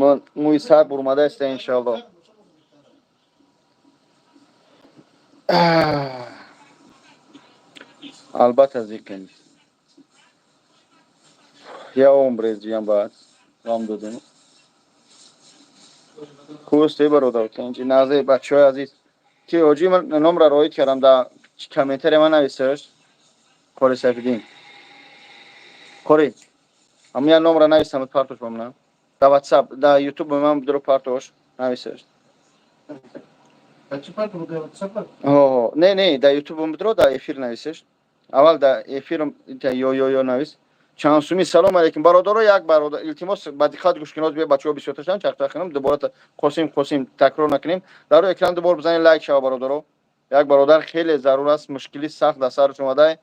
Мӯи сар бурмада аста, иншоалло. Албатта, зикр я омбрезиям, баъд вам додем. Хуб, бародар, назе, бачаҳои азиз, ки ҳоҷи ман номра роид кардам, дар комментария ман нависаш. Қори Сайфиддин, қори, ҳамн я номра нависам, партош ба ман дар WhatsApp, дар YouTube ман бидро, партош, нависаш. Не, не, дар YouTube бидро, дар эфир нависеш. Аввал дар эфир ё ё ё навис. Чанд суми? Салом алейкум, бародаро. Як бародар, илтимос, ба диққат гӯш кунед. Бия, бачаҳо бисёрташан, чақчақ кунам, дубора қосим қосим такрор накунем. Дар рӯи экран дубор бизанед, лайк шава, бародаро. Як бародар хеле зарур аст, мушкили сахт дар сараш омадай,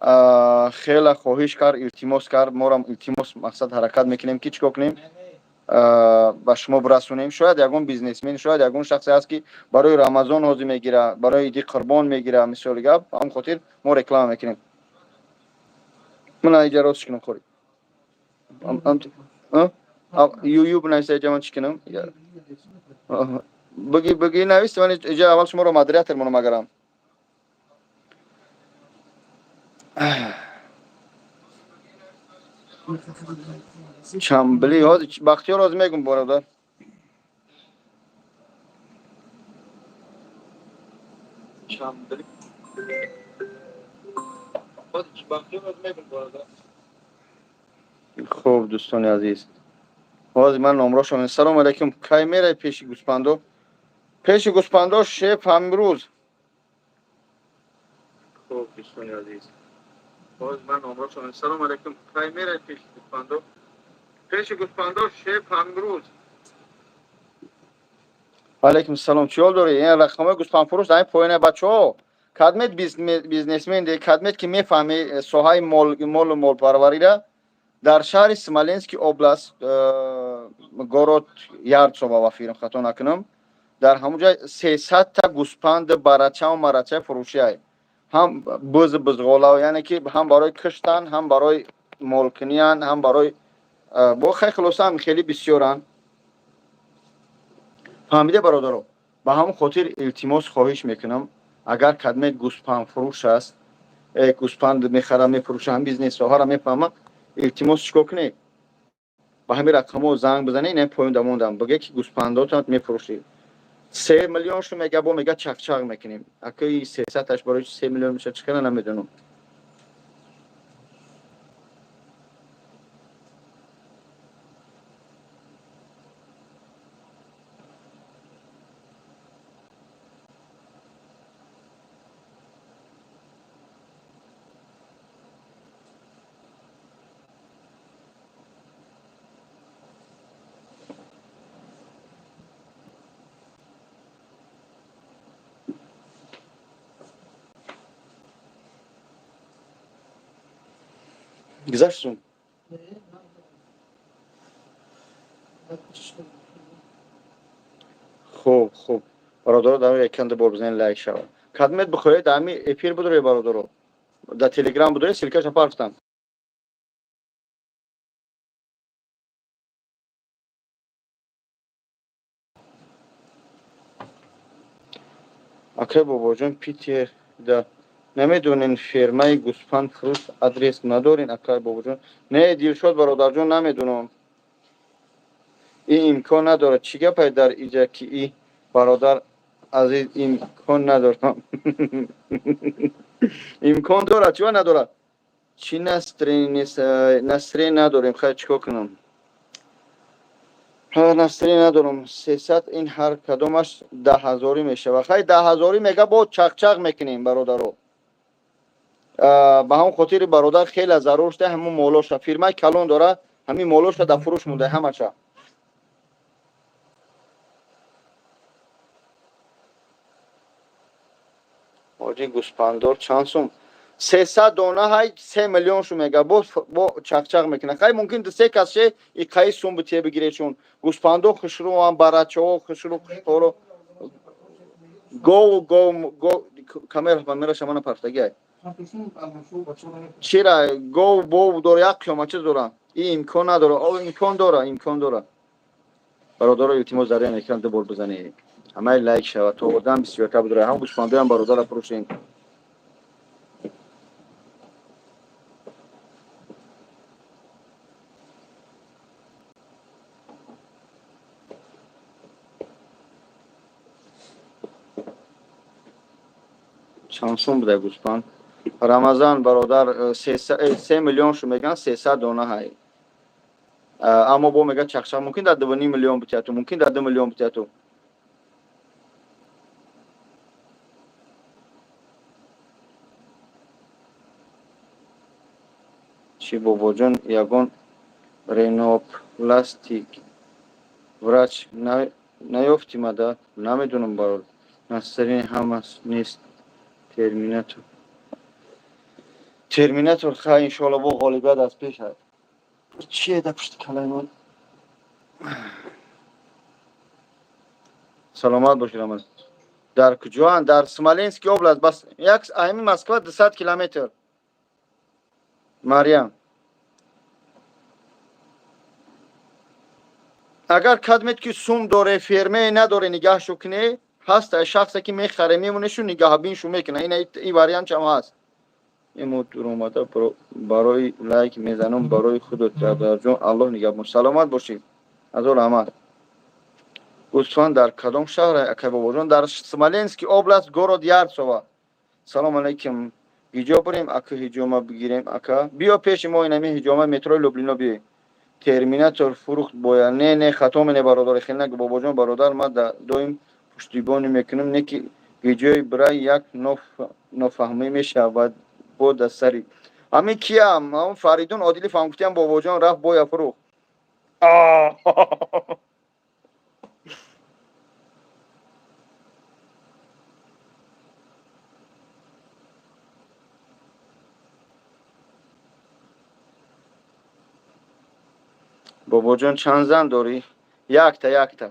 хеле хоҳиш кард, илтимос кард. Морам илтимос, мақсад, ҳаракат мекунем, ки чӣ кор кунем, ба шумо бирасонем. Шояд ягон бизнесмен, шояд ягон шахсе ҳаст, ки барои Рамазон ҳозир мегира, барои иди Қурбон мегира, мисоли гап. Ба ҳамн хотир мо реклама мекунем. Мана, иҷа рост кунам, хори ю бинависа. Иҷа ман чӣ кунам? Бигӣ, бигӣ, навис. Ман иҷа аввал шуморо модератор монам, агарам. Чамбили ҳозир, Бахтиёр, ҳозир мегум, бародар. Чамбили Бахтиёр, ҳозир мегум, бародар. Хуб, дӯстони азиз, ҳозир ман номрошон. Салому алайкум, кай мерай пеши гӯспандо? Пеши гӯспандо, шеф, ҳамрӯз. Хуб, дӯстони азиз, ҳозир ман номрошон. Салому алайкум, кай мерай пеши гӯспандо? Пеши гӯспандо, шеф, ҳамрӯз. Алайкум салом, чӣ ҳол дорӣ? Ин рақамҳои гӯспандфурӯш дар ин поёна, бачаҳо. Кадмет бизнесмен, кадмет ки мефаҳми соҳаи молу молпарварира, дар шаҳри Смоленский област, город Ярцево, ба фирм хато накунам, дар ҳамон ҷай 300-та гӯспанд, барачаву марача фурӯшиай, ҳам буз, бузғола, яъне ки ҳам барои киштан, ҳам барои молкуниян, ҳам барои бо хай, хулоса, ҳам хеле бисёранд. Фаҳмиде, бародаро? Ба ҳамон хотир илтимос, хоҳиш мекунам, агар кадмет гӯспандфурӯш аст, гӯспанд мехара, мефурӯша, ҳам бизнес соҳара мефаҳма, илтимос, чикор кунед? Ба ҳамин рақамҳо занг бизанед, ина поён дамондам, бигӯед, ки гӯспандотон мефурӯшед. 3 миллион шу мега, бо мега, чақчақ мекунем. Акои 300-аш барои 3 миллион меша, чӣ хела, намедонам. Гузашт сум. Хуб, хуб, бародаро, дар яканда бор бизанед, лайк шавад. Кадмет бихоҳед, дар ҳами эфир будоред, бародаро, дар Телеграм будоред, ссылка ша партам. Акай Бобоҷон, Питер да намедонен фермаи гӯспанд фурӯш, адрес надорен, акай Бобоҷон? Не, Дилшод бародарҷон, намедонам. Ин имкон надорад. Чӣ гапай дар иҷа, ки и бародар азиз, имкон надорам. Имкон дорад, чива надорад? Чӣ настроение надорем? Хай, чӣ кор кунам? Настроение надорам. 300, ин ҳар кадомаш 10 ҳазорӣ мешавад. Хай, 10 ҳазорӣ мега, бо чақчақ мекунем, бародаро. Ба ҳамон хотири бародар хеле зарур шуда, ҳамон молоша, фирмаи калон дора, ҳамин молоша дар фурӯш монда ҳамаша. Ҳоҷи, гӯспандор чанд сум? 300 дона ҳай, 3 миллион шу мега, бо чақчақ мекунад. Хай, мумкин ду се кас ше иқаи сум битие, бигире, чун гӯспандо хушрӯам, барачаҳо хушрӯ, хушторо, гову гов гов камера камераша мана партагиай. Чира гов бов дора, як қиёмат чиз дора. Ин имкон надора. О, имкон дора, имкон дора. Бародаро, илтимос, дар ин экран ду бор бизанед, ҳамаи лайк шавад, то одам бисёртар бидорад. Ҳам гӯсфандоям бародара фурӯшем. Чанд сум буда гӯсфанд, Рамазан бародар? 3 миллион шу меган, 300 дона ҳай. Аммо бо мега чақчақ, мумкин дар 2,5 миллион битияту, мумкин дар 2 миллион битияту. Чӣ, бобоҷон, ягон ринопластик врач наёфтӣ? Мада намедонам, бародар. Настроение ҳама нест. Терминатор, Терминатор, хай, иншоалло, бо ғолибият аз пеш аст. Чие да пушти калаймон? Саломат бошед. Рамаз, дар куҷоанд? Дар Смоленский область, бас як ами Москва 200 километр. Марьям, агар кадмет ки сум доре, ферме надоре, нигаҳшу куне, ҳаст шахсе ки мехаре, мемонешу, нигаҳбиншу мекуна. Ина и вариант чам ҳаст. Имо дуромада барои лайк мезанам барои худот, бародарҷон, Аллоҳ нигаҳбон. Саломат бошед, азор раҳмат. Гӯсфанд дар кадом шаҳр, акай бобоҷон? Дар Смоленский область, город Ярцево. Салом алейкум, ҳиҷо бурем, ака, ҳиҷома бигирем? Ака, биё пеши мо, инами ҳиҷома, метрои Люблино биё. Терминатор фурӯхт боя? Не, не, хато мене, бародари, хел нагӯ. Бобоҷон, бародар, ман доим пуштибонӣ мекунам, не ки ҳиҷои бирай як нофаҳмӣ мешавад бо дастари ҳамин киям. Ҳамн Фаридун Одилиф ҳам гуфтиям, бобоҷон рафт, боя фурӯхт. Бобоҷон, чанд зан дорӣ? Якта, якта.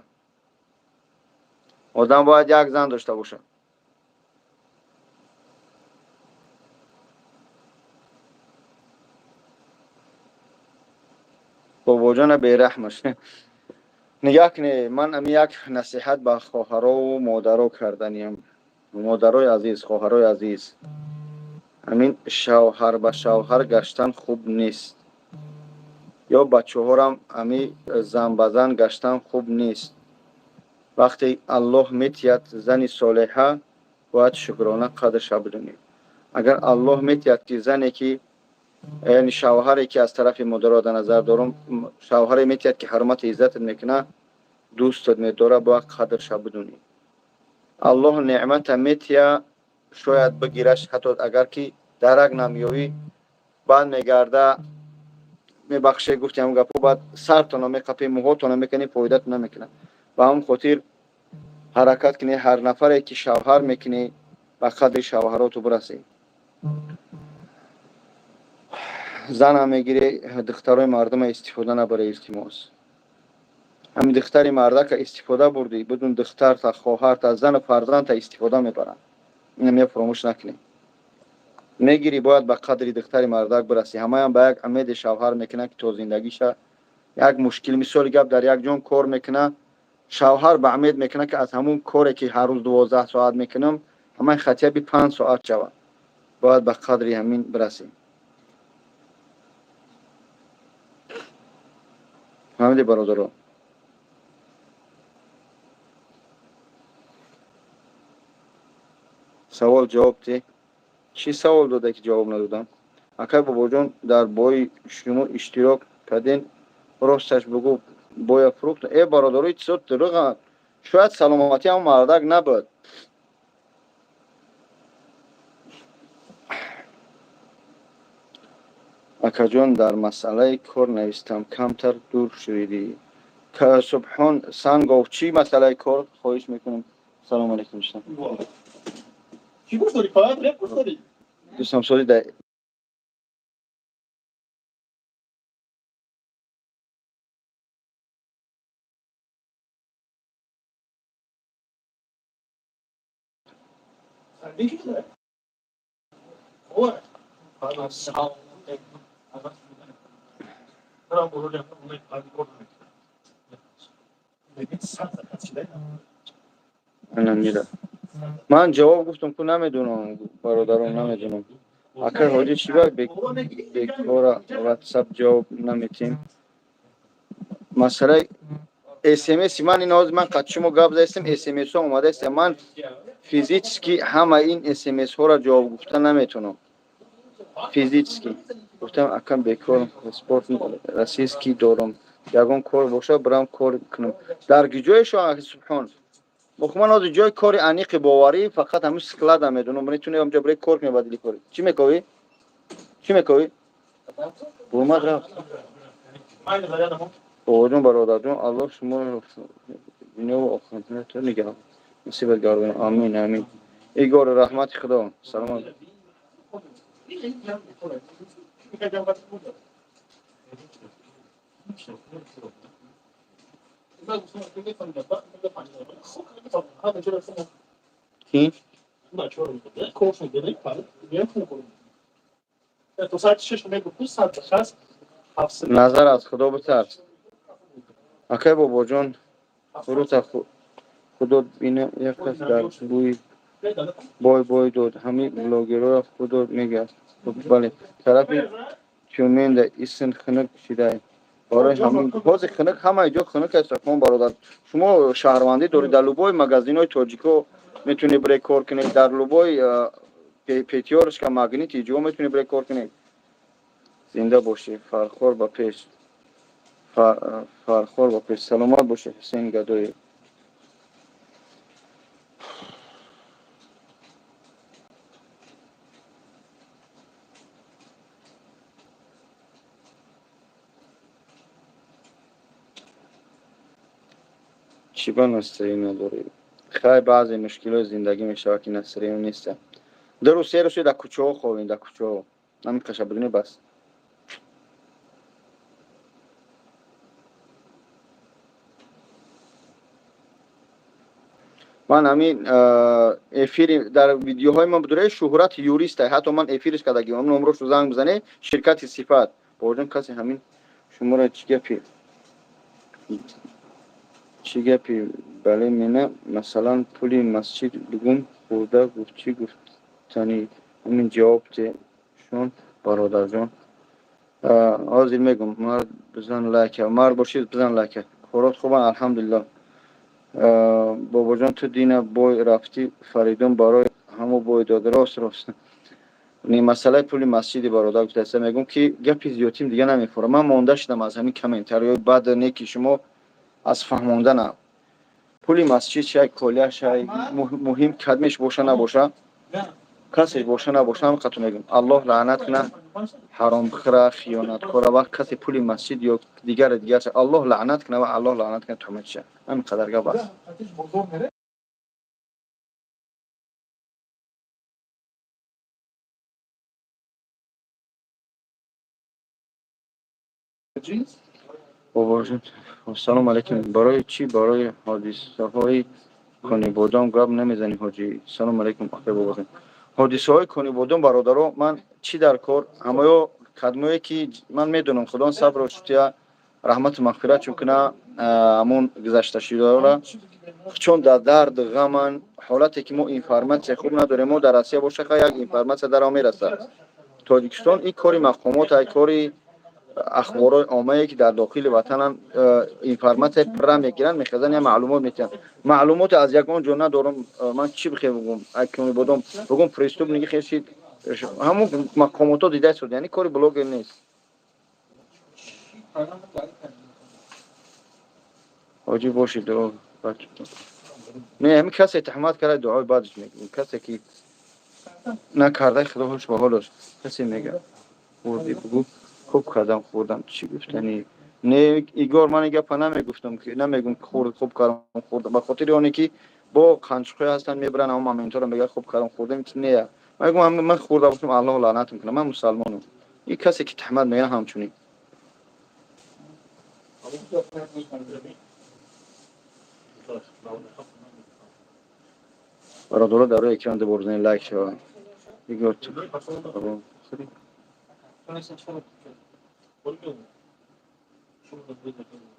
Одам бояд як зан дошта бошад. Бобоҷона бераҳмаш нигаҳ кунед. Ман ами як насиҳат ба хоҳарову модаро карданиям. Модарои азиз, хоҳарои азиз, ҳамин шавҳар ба шавҳар гаштан хуб нест, ё бачаҳорам ами зан ба зан гаштан хуб нест. Вақте Аллоҳ метиҳад зани солеҳа, бояд шукрона қадрша бидонед. Агар Аллоҳ метиҳад ки зане ки, яъне шавҳаре ки, аз тарафи модаро дар назар дорам, шавҳаре метиҳад ки ҳурмати иззатат мекунад, дӯстат медорад, бояд қадрша бидонӣ. Аллоҳ неъмата метиҳа, шояд бигираш, ҳатто агар ки дарак намеёвӣ, баъд мегарда, мебахше, гуфти ҳамн гапҳо, баъд сартона меқапӣ, мӯҳотона мекунӣ, фоидат намекунад. Ба ҳамн хотир ҳаракат кунӣ, ҳар нафаре ки шавҳар мекунӣ, ба қадри шавҳароту бирасӣ. Занам мегирӣ, духтарои мардума истифода набарӣ, илтимос. Ҳамин духтари мардака истифода бурдӣ, бидун духтарта, хоҳарта, зану фарзандта истифода мебаранд. Инам я фуромӯш накунӣ. Мегирӣ, бояд ба қадри духтари мардак бирасӣ. Ҳамаям ба як умеде шавҳар мекунад, ки то зиндагиша як мушкил, мисоли гап, дар як ҷон кор мекунад, шавҳар ба умед мекунад, ки аз ҳамун коре ки ҳар рӯз 12 соат мекунам, ҳамаи хотя бы 5 соат шавад. Бояд ба қадри ҳамин бирасӣ. Фаҳмиди, бародаро? Савол ҷавоб те. Чӣ савол дода, ки ҷавоб надодам? Акай бобоҷон, дар бои шумо иштирок карден, росташ бугӯ, боя фурӯхт? Э, бародарои, чизо дурӯға. Шояд саломатӣ ҳам мардак набуд. Акаҷон, дар масъалаи кор навистам, камтар дур шуидӣ. Субҳон Сангов, чӣ масъалаи кор? Хоҳиш мекунам. Салому алайкум, дӯстам. Чӣ гӯш дорӣ? Фақат реп гӯш дорӣ? Дӯстам, соли да Сандин ки дорад? Ой. Ана мира. Ман ҷавоб гуфтам, ку намедонам, бародарон, намедонам. Акай ҳоҷӣ, чӣ ба бекора ватсап ҷавоб наметем? Масъалаи смс ман ин ҳозир ман қад шумо гап заистем, смсҳо омадаист. Ман физически ҳама ин смсҳоро ҷавоб гуфта наметавонам. Физически. Гуфтам, акам, бекор паспорт российский дорам. Ягон кор боша, бирам кор кунам. Дар ҷои шо, Субҳон? Ман ҳозир ҷои кори аниқи боварӣ фақат ҳамин склада медонам. Метавонӣ ҳамҷо бираи кор кунӣ, бадили кори. Чӣ мековӣ? Чӣ мековӣ? Бурмад рафт. Бобоҷон, бародарҷон, Аллоҳ шуморо дунёву охиратро нигаҳ насибат гардонад. Амин, амин. Игор, раҳмати Худо. Саломат. Кӣ? Назар аз Худо битарс. Акай бобоҷон, фурута худо бина, як кас дар бӯи бой бой дод. Ҳамин блогерора худо мегӯяд. Бале, тарафи Тюменда исн хунук шидай. Барои ҳамин ҳозир хунук, ҳамаи ҷо хунук аст, акон бародар. Шумо шаҳрвандӣ доред, дар любой магазинҳои тоҷико метавонед бире кор кунед, дар любой Пятёрочка, Магнити ҷо метавонед бире кор кунед. Зинда бошӣ, Фархор ба пеш. Фархор ба пеш. Саломат бошӣ, Ҳусейн Гадоев. Чӣ ба настроение надорӣ? Хай, баъзе мушкилои зиндагӣ мешавад, ки настроение неста. 2 рӯз, 3 рӯз дар кӯчаҳо хобем, дар кӯчаҳо. Намекаша, бидуни бас. Ман ҳамин эфири дар видеоҳои ман будуре шӯҳрати юриста, ҳатто ман эфириш кардагим, номрошу занг бизане, ширкати Сифат. Бобоҷон, касе ҳамин шуморо чӣ гапи? Чӣ гапи? Бале, мена, масалан, пули масҷид бугум хӯрда гуфт, чӣ гуфтанӣ? Ҳамин ҷавоб шон, бародарҷон. Ҳозир мегум, мард бизан лайка, мард бошид, бизан лайка. Корот хубан, алҳамдулиллоҳ. Бобоҷон, ту дина бой рафтӣ, Фаридун барои ҳамо бой дод. Рост, рост. Не, масъалаи пули масҷиди бародар гуфтааст, мегӯм, ки гапи зиёдтим дига намефорам. Ман монда шудам аз ҳамин комментариҳои бад, не ки шумо аз фаҳмонданам. Пули масҷид шай, колия шай, муҳим кадмеш боша набоша, касеш боша набоша, ҳам қату мегӯм. Аллоҳ лаънат кунад ҳаромхӯра, хиёнаткора ва касе пули масҷид ё дигаре дигар, Аллоҳ лаънат кунад ва Аллоҳ лаънат кунад туҳматиша. Ҳамин қадар гап аст. Бобоҷон, салом алайкум. Барои чӣ барои ҳодисаҳои Конибодом гап намезанӣ, ҳоҷӣ? Салом алайкум, акай бобоҷон. Ҳодисаҳои Конибодом, бародаро, ман чӣ дар кор? Ҳамаё кадмое ки ман медонам, Худо сабру шутия, раҳмату мағфират чун куна ҳамон гузашташударо, чун дар дард ғаман, ҳолате ки мо информатсия хуб надорем. Мо дар Россия боша, як информатсия даро мерасад. Тоҷикистон ин кори мақомот, ай кори ахборои оммае ки дар дохили ватанам информатсия пурра мегиранд, мехезанд, я маълумот метиҳанд. Маълумоте аз ягон ҷо надорам. Ман чӣ бихе бугум? Акнибодом бугум, преступники хеши ҳамон мақомотҳо дида шуд, яъне кори блогер нест. Ҳоҷӣ боши, дуо не, ҳамин касе таҳмат карда, дуои бадш мекунем, касе ки накарда, худо ҳуш ба ҳолаш. Касе мега хурди, бугу хуб кардам, хӯрдам, чӣ гуфтани? Не, Игор, ман гапа намегуфтам, ки намегум хурд, хуб кардам, хӯрдам, ба хотири оне ки бо қанчиқҳое ҳастанд, мебаранд ҳамон моментҳоро, мега хуб кардам, хӯрдам. Не, ман мегӯям, ман хӯрда бошам, Аллоҳ лаънатам кунад, ман мусалмонам. Ин касе ки таҳмат мегӯяд, ҳамчунин. Бародаро, дар рӯи экран дубор бизанед, лайк шавад. Игор,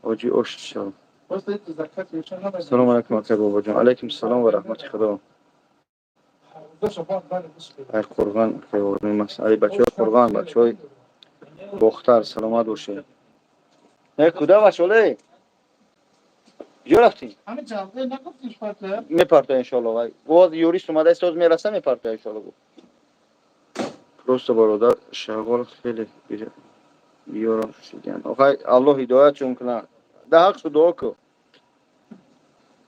ҳоҷӣ, ош шав. Салому алайкум, ака бобоҷон. Алайкум салом ва раҳмати Худо. Ай Қурғон, акай бобоҷон, ай бачаҳои Қурғон, бачаҳои Бохтар, саломат бошед. Э, куда бачоле? Куҷо рафтӣ? Мепартоя, иншоалло. Боз юрист омада истоз, мераса, мепартоя, иншоалло. Просто бародар, шағол хеле биёрам шудиян. Охай, Аллоҳ ҳидоятшон кунад. Да ҳақшу дуо ку.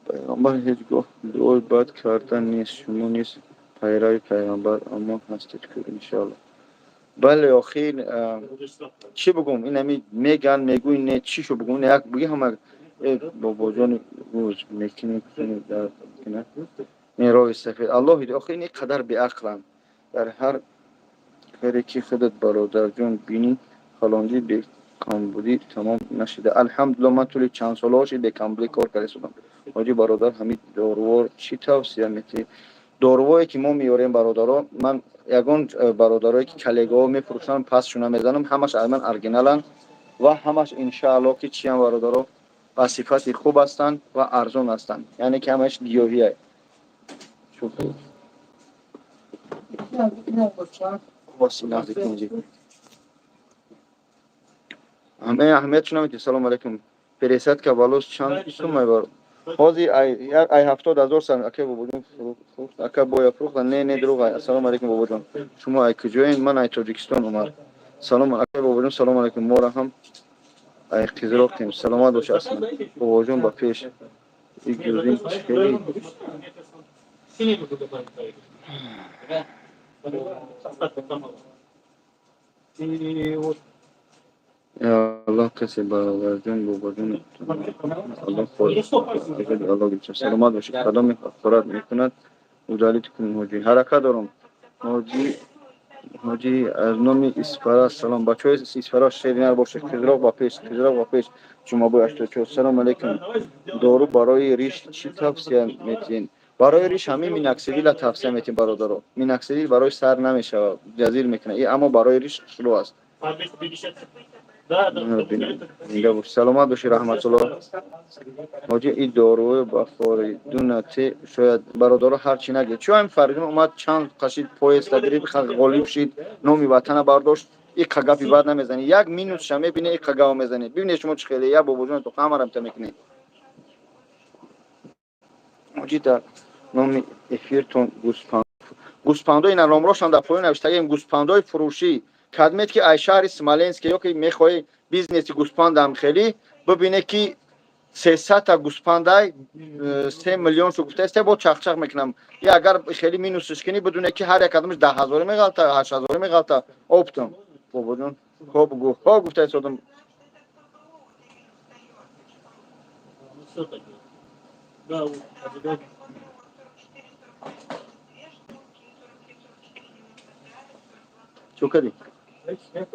Пайғамбар ҳеҷ гоҳ дуои бад карда нест. Шумо низ пайрави пайғамбар амон ҳастед ку, иншоалло. Бале, охир чӣ бугум? Инами меган, мегӯй, не, чӣ шу бугум? Як буги ҳама бобоҷони рӯз мекунем. Роҳи сафед, Аллоҳ. Охир ин қадар беақланд. Дар ҳар коре ки худат, бародарҷон, бинӣ, фалонҷӣ бекамбудӣ тамом нашида. Алҳамдулилла, ман тӯли чанд солҳо шид бекамбудӣ кор карда истодам. Ҳоҷи бародар, ҳамин дорувор чӣ тавсия метиҳӣ? Дорувое ки мо меёрем, бародаро, ман ягон бародарое ки коллегаҳо мефурӯшанд, пасшуна мезанам, ҳамаш аз ман оригиналанд ва ҳамаш, иншаалло, ки чиям, бародаро, ба сифати хуб ҳастанд ва арзон ҳастанд, яъне ки ҳамаш гиёҳия. Хуб аст. Наздикинҷи аҳамият чӣ наметӣ. Салому алайкум. Пересадка волос чанд сумма бар? Ҳозир ай 70 000 сар. Ака бобоҷон, ака боя фурӯхта? Не, не, дурӯғ. Ассалому алайкум, бобоҷон, шумо ай куҷоен? Ман ай Тоҷикистон, Умар. Салом, ака бобоҷон. Салому алайкум, моро ҳам ай Қизроқем. Саломат бош. Аслан бобоҷон, ба пеш игӯзин хеле. Синий могу добавить. Да. Остаток там. И вот Аллоҳ касе, бародарҷон, бобоҷон, Аллоҳ Аллоҳ. Саломат бошед. Кадоме ҳақорат мекунад, удалить кунем. Ҳоҷӣ, ҳаракат дорам. Ҳоҷӣ, ҳоҷӣ, аз номи Исфара салом. Бачаҳои Исфара, шеринар бошед. Қизроқ ба пеш, Қизроқ ба пеш. Ҷумъабой 84. Салому алайкум. Дору барои риш чӣ тавсия метиҳед? Барои риш ҳамин миноксидила тавсия метиҳем, бародаро. Миноксидил барои сар намешавад, ҷазир мекунад, аммо барои риш хушрӯ аст. Саломат бошӣ, Раҳматулло. Ҳоҷи, и доруи ба Форидунате шояд. Бародаро, ҳар чӣ нагӯед, чӯ ҳамин Фаридун омад, чанд қашид поезда гирифт, ғолиб шид, номи ватана бардошт, иқа гапи бад намезанӣ. Як минусша мебинӣ, иқа гапа мезанӣ. Бибинед, шумо чӣ хеле, як бобоҷон то ҳамаро мта мекунед. Ҳоҷи, дар номи эфиртон гӯспанд, гӯспандо ина номрошон дар поён навиштагем. Гӯспандои фурӯшӣ кадмет ки ай шаҳри Смоленск ё ки мехоҳӣ бизнеси гӯспандам, хелӣ бибине ки 300-та гӯспандай 3 миллион шу гуфта се бо чақчақ мекунам. И агар хеле минусш кунӣ, бидуне ки ҳар як кадомаш 10 ҳазорӣ меғалта, 8 ҳазорӣ меғалта оптом. Бобоҷон, хоб гу, хо гуфта истодам. Всё так. Да, вот, ожидать. Чӣ кардӣ?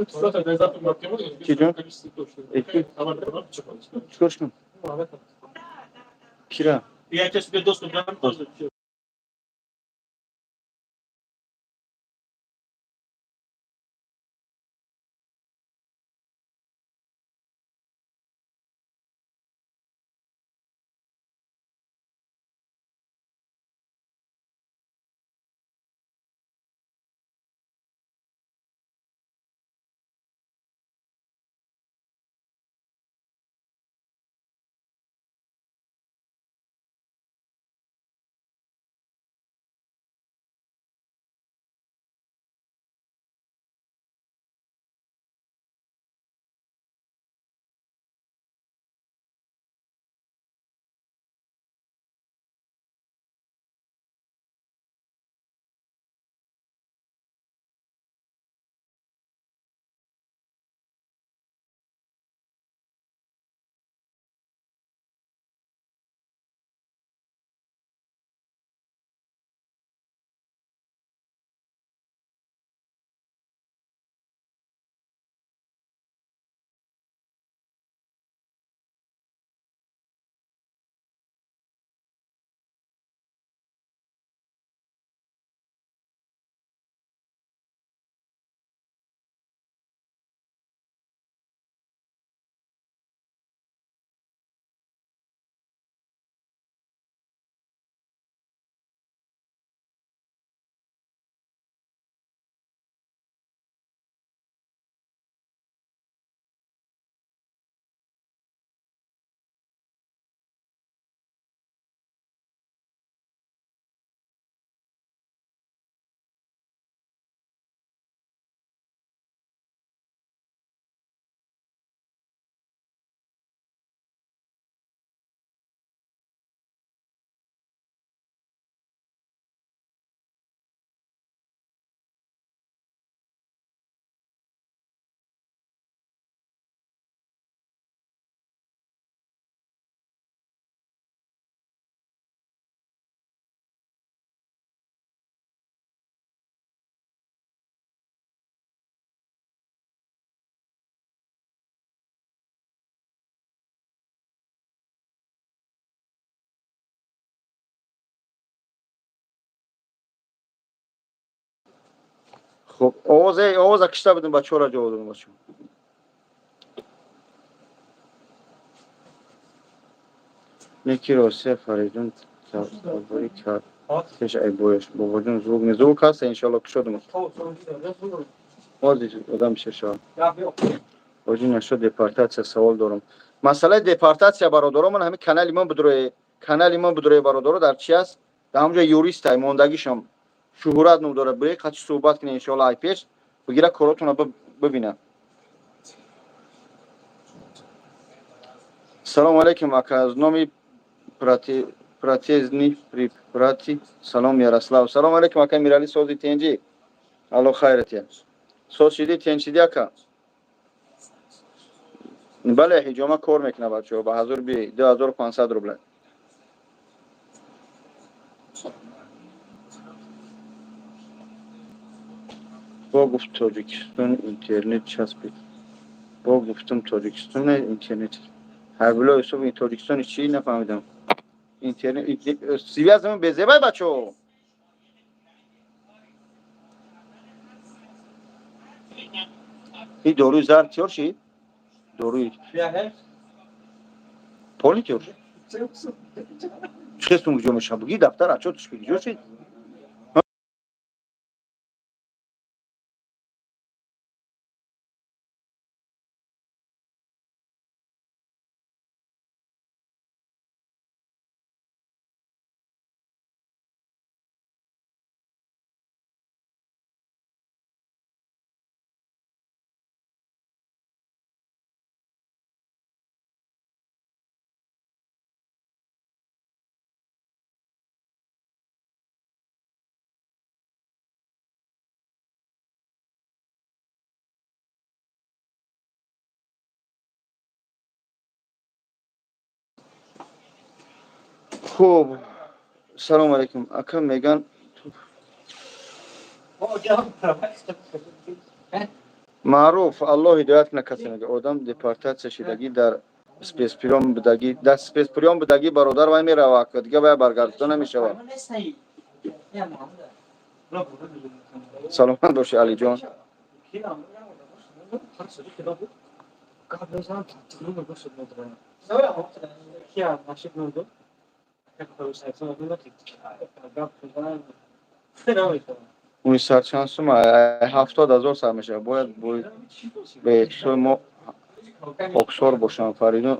Всё, тогда я завтра открою, Чӣ ҷон? количество точно. Эфир? Товар продам, чё хочешь. Чикор кунам? Кира? Я сейчас тебе доступ дам тоже. Всё. Хуб, овоза кишта будем, бачаҳоро ҷавоб додем, бачаҳо. Неки Россия Фаридун таборӣ кард пеш ай бояш. Бобоҷон, звук не, звук ҳаст, иншоалло, кушодем. Ҳозир одам шашава. Оҷи, нашуд депортатсия, савол дорам. Масъалаи депортатсия, бародаро, ман ҳамин канали мо бидурое, канали мо бидурое, бародаро, дар чи аст? Дар ҳамҷо юристай мондагишам Шуҳурат ном дорад. Биред, қачи суҳбат кунед, иншоалло, ай пеш бигира коротона бибина. Салому алейкум, ака, аз номи протезный препарати. Салом, Ярослав. Салому алейкум, ака Мирали, сози, тенҷи, алло хайратия. Соз шиди, тенҷ шиди, ака? Бале, ҳиҷома кор мекунад, бачаҳо, ба ҳазур би 2500 рубла. Бо гуфт, Тоҷикистон интернет часпид. Бо гуфтум, Тоҷикистон интернет. Ҳайбулло Юсуф, Тоҷикистони чӣ, нафаҳмидам. Интернет связь безебай, бачаҳо. И доруи зард тиёр шид? Доруи поли тиёр шид? Чӣ хестум, куҷо мешавад? Буги дафтар отчётш куҷо шид? Хуб, салому алейкум, ака, меган маъруф, Аллоҳ ҳидоят кунад касе. Мега, одам депортатсия шидагӣ, дар спецприём будагӣ, дар спецприём будагӣ, бародар, вай мерава, дига вай баргардида намешавад. Саломат бошӣ, Алиҷон. Уни сар чанд сума? 70 000 сар мешавад. Бояд беҳсои мо хоксор бошанд. Фаридун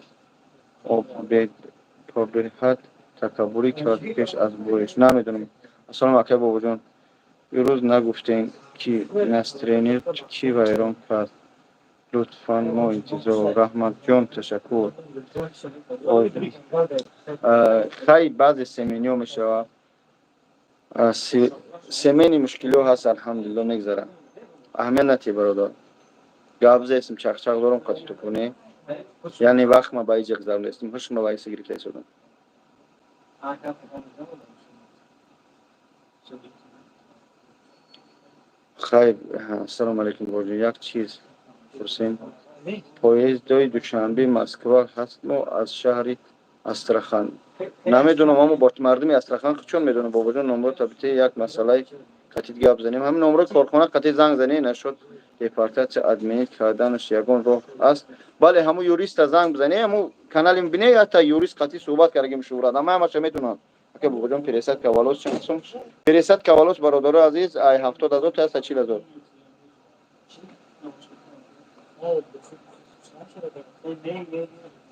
беҳад такаббурӣ кард пеш аз боиш. Намедонам. Ассалому акай бобоҷон, ирӯз нагуфтем, ки настроение чӣ вайрон кард? Лутфан, мо интизор. Раҳматҷон, ташаккур. Хай, баъзе семейниҳо мешавад, семейный мушкилиҳо ҳаст, алҳамдулилло, мегзарад. Аҳамият натиҳ, бародар. Гап зестм, чақчақ дорам қати тукуне, яъне вақт ма ба иҷа гузарондаистам, ҳушма ба иса гирифта истодам. Хайр, ассалому алайкум, бобоҷон, як чиз пурсем: поездои Душанбе Москва ҳаст? Мо аз шаҳри Астрахан. Намедонам, аммо бо мардуми Астрахан чон медонам. Бобоҷон, номро табите, як масъалаи қатид гап занем. Ҳамин номрои корхона қатид занг занӣ. Нашуд депортатсия отменить карданаш ягон роҳ аст? Бале, ҳамун юриста занг бизанӣ, ҳамун канали бине, ҳатта юрист қатӣ суҳбат кардагим, Шуҳрат, ама ҳамаша метавонам. Ака бобоҷон, пересадка волос чанд сум? Пересадка волос, бародаро азиз, ай 70 000 то 140 000.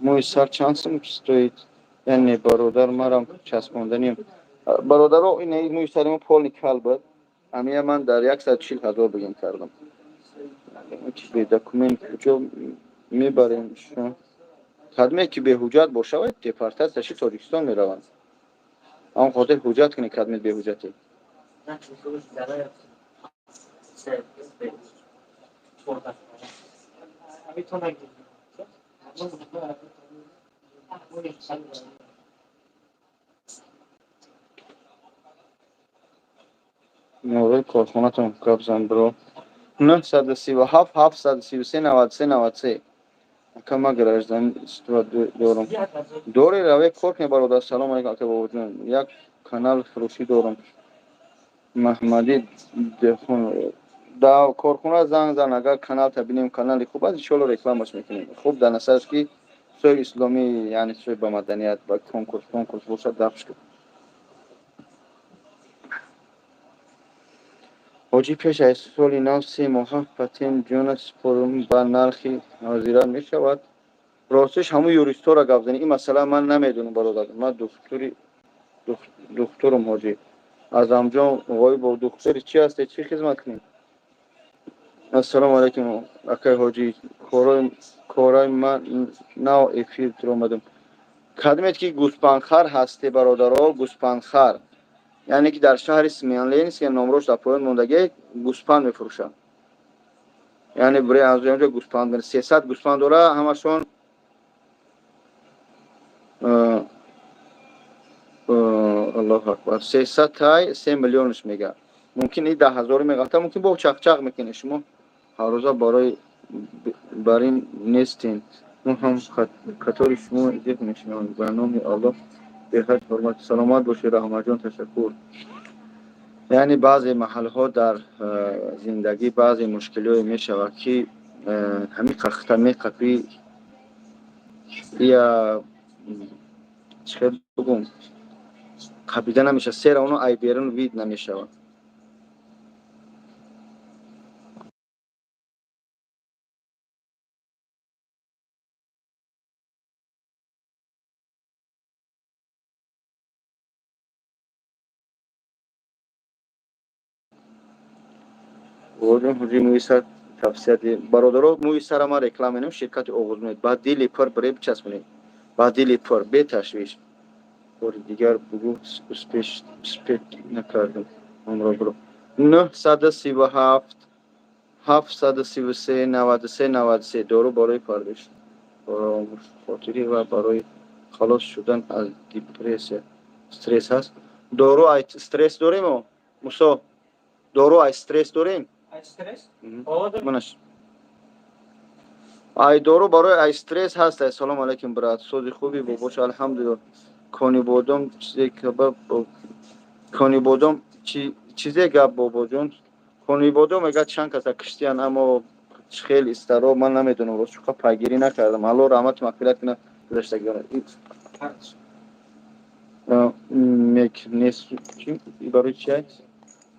Мӯи сар чанд сум стоит? Яъне, бародар, марам часпонданим. Бародаро, ин мӯи сари мо полный кал буд, амия ман дар 140 000 бигем кардам. Бе документ куҷо мебарем? Кадме ки беҳуҷҷат бошавад, депортатсияши Тоҷикистон мераванд. Он хотир ҳуҷҷат кунед, кадме беҳуҷҷате. Номрои корхонатон гап зан, бро. 937 733 93 93. Ака, ма гражданство дорам. Дори, раве, кор кунед, бародар. Салому алейкум, ака бобоҷон, як канал фурӯшӣ дорам. Маҳмадӣ Да корхона занг зан, агар каналта бинем, канали хуб аст, иншоалло рекламаш мекунем. Хуб, дар назар аст, ки сӯи исломӣ, яъне сӯи ба маданият, ба конкурс бошад, дафш кун. Ҳоҷӣ, пеш аз соли нав 3 моҳа патент ҷона супорум, ба нархи ҳозира мешавад? Ростиш, ҳамун юристҳоро гап занӣ, ин масъала ман намедонам, бародар. Ман духтури духтурам. Ҳоҷӣ Азамҷон Ғоибов, духтури чӣ ҳасте, чӣ хизмат кунем? Ассалому алайкум, акай ҳоҷӣ, кораи ман нав эфир омадам. Кадомед ки гӯспандхар ҳасте, бародаро, гӯспандхар, яъне ки дар шаҳри Смоленск, номрош дар поён мондагӣ, гӯспанд мефурӯшад. Яъне бире аз онҷо гӯспанд, 300 гӯспанд дора, ҳамашон. Аллоҳу акбар, 300 тай 3 миллионш мега. Мумкин и 10 ҳазору меғалта, мумкин бо чақчақ мекунед. Шумо ҳаррӯза барои бар ин нестен, мо ҳам қатори шумо зиқ мешавем. Ба номи Аллоҳ, беҳад ҳурмат, саломат бошед, Раҳматҷон, ташаккур. Яъне баъзе маҳалҳо дар зиндагӣ баъзе мушкилиҳое мешавад, ки ҳамин қахта меқапӣ, я чӣ хел бигӯм, қапида намешавад, сера оно ай берун вид намешавад. Бобоҷон, ҳоҷи, мӯи сар тавсия. Бародаро, мӯи сара ман реклама менам, ширкати Оғузмед, ба дили пур бире бичаспонед, ба дили пур, беташвиш. Бори дигар бугӯ, успеть накардам онро биро. 937 733 93 93. Дору барои парвариш, хотирӣ ва барои халос шудан аз депрессия, стресс ҳаст? Дору ай стресс дорем, Мусо, дору ай стресс дорем? Манаш ай дору барои ай стресс ҳаст. Ассалому алайкум, брат, сози хуби, бобоша? Алҳамдулилла. Конибодом чизе кабаб, конибодом чизе гап, бобоҷон? Конибодом мега, чанд каса киштиян, аммо хел истаро ман намедонам, рост, чуқа пайгирӣ накардам. Алло раҳмату мағфират кунад гузаштагиён. Мек нест барои чи?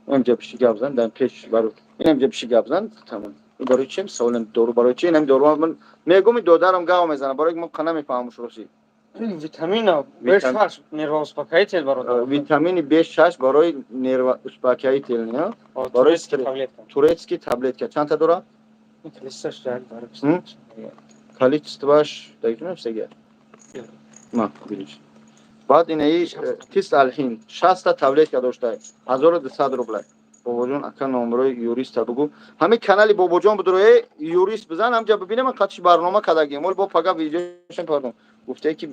Инамҷа пиши гап зан, дар пеш баро, инамҷа пиши гап зан, тамом. Барои чи саволем? Дору барои чи? Инам дору ман мегум, додарам гав мезанам, барои мо қа намефаҳмам рости. Витамина B6, нервоуспокоитель, бародар. Витамини B6 барои нервоуспокоитель, не? Барои таблетка. Турецкий таблетка чандта дора? Количество ш дагинам сега. Ма, биниш. Баъд инаи тист алҳин 60 таблетка дошта, 1200 рубла. Бобоҷон, ака, номрои юриста бугӯ. Ҳамин канали Бобоҷон будроe, юрист бизан, ҳамҷа бибинем, қатиш барнома кардагим. Ол бо пага видеошам пардон. Гуфтае ки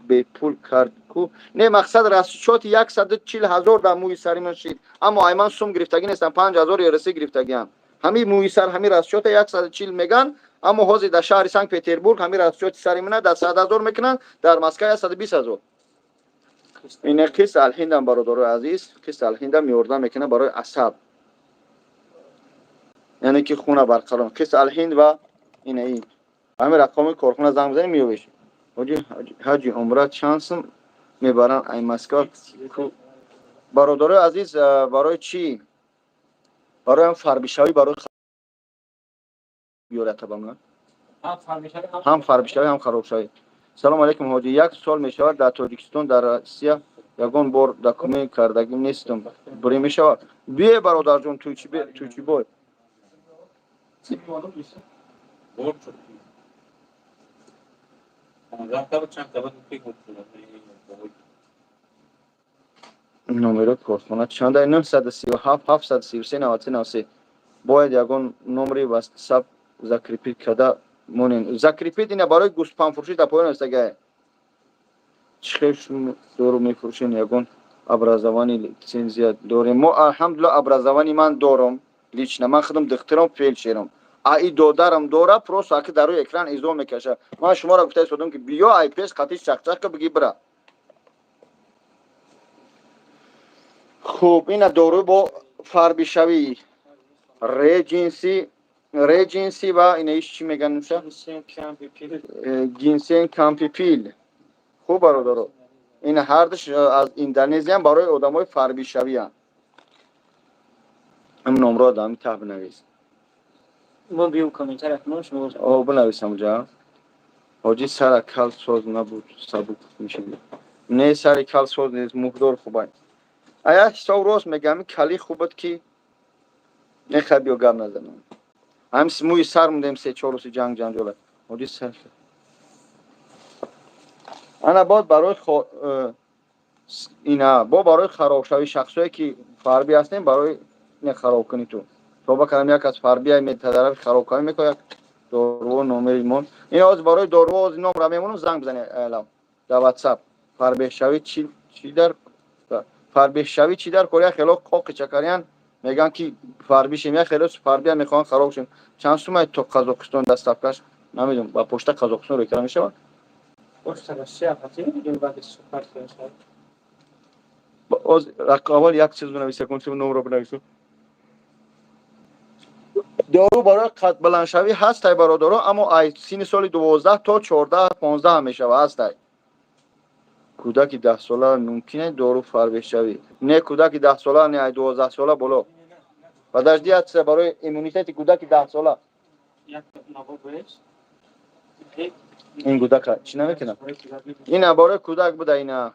бепул кард ку. Не, мақсад расчёт и 140 000 дар мӯи сари ман шид. Аммо ай ман сум гирифтагӣ нестам, 5000 РС гирифтагиам. Ҳамин мӯи сар, ҳамин расчёт а 140 меган, аммо ҳозир дар шаҳри Санкт Петербург ҳамин расчёт и сари мана дар 100 000 мекунанд, дар Москва 120 000. Ина қист алҳиндам, бародарои азиз, қист алҳиндам ёрдам мекунад барои асаб, яъне ки хуна барқарор. Қист алҳинд ва ина ин ҳамин рақоми корхона занг бизанем, меёбеш. Ҳоҷи, ҳаҷи умра чанд сум мебаранд ай Москва? Бародарои азиз, барои чӣ? Барои ҳам фарбишавӣ, барои биёрата ба ман, ҳам фарбишавӣ, ҳам харобшавӣ. Салому алайкум, ҳоҷи, як сол мешавад дар Тоҷикистон, дар Россия ягон бор документ кардагӣ нестам, бурӣ мешавад? Бие, бародарҷон, туйчибой. Bor çok iyi. 15 та буд, чанд та буд, ки гуфт. Номеро корхона чанда? 937 733 93 93. Бояд ягон номри ватсап закрепить карда монем. Закрепить ина барои гӯспандфурӯшӣ дар поён астага. Чӣ хел шумо дору мефурӯшен, ягон образование, лицензия дорем? Мо, алҳамдулилла, образование ман дорам, лично ман худам духтурам, фельдшерам, а и додарам дора, просто аки дар рӯи экран изо мекаша. Ман шуморо гуфта истодам, ки биё, ай пеш қатиш чақчақ ка, биги, бира. Хуб, ина дору бо фарбишавӣ. Редженси, Редженси ва ина иш чӣ меган муша? Гинсен кампипил. Хуб, бародаро, ин ҳардуш аз Индонезиян, барои одамои фарбишавиян. Ам номро дам таҳ бинавис. Мо биём комментария кунам шумо. О, бинависам ҷа. Ҳоҷӣ, сара кал соз набуд, сабук мешид. Не, сари кал соз нест, муҳдор хубай. Ая ҳисоб рост мегам, кали хубад ки не, хай, биё, гап назанам. Ҳам мӯи сар мондем 3-4 рӯзи ҷанг ҷанҷола. Ҳоҷӣ, сар ана бод барои ина бо барои харобшавӣ, шахсое ки фарбӣ ҳастем, барои ина харобкунӣ ту тоба кардам, як аз фарбия метадарафи харобкунӣ мекунад, як доруво номери мон. Ин ҳозир барои доруво ҳозир номра мемонам, занг бизанед алам дар WhatsApp. Фарбеҳшавӣ чӣ дар фарбеҳшавӣ чӣ дар кор? Як хело қоқи чакариян мегӯянд ки фарбишем, як хело фарбия мехоҳанд хароб шем. Чанд сумай то Қазоқистон доставкаш? Намедонам, ба пошта Қазоқистон рӯй карда мешавад? Почта Россия хати баъди супар. Аввал як чиз бинавис, якон чиз номро бинавису. Дору барои қадбаландшавӣ ҳастай, бародаро, аммо ай синни соли 12 то 14, 15 мешава, ҳастай. Кӯдаки 10-сола мумкине дору фарбеҳшавӣ? Не, кӯдаки 10-сола не, ай 12-сола боло. Подожди, барои иммунитети кӯдаки 10-сола. Ин кӯдака чӣ намекунад? Ина барои кӯдак буда, ина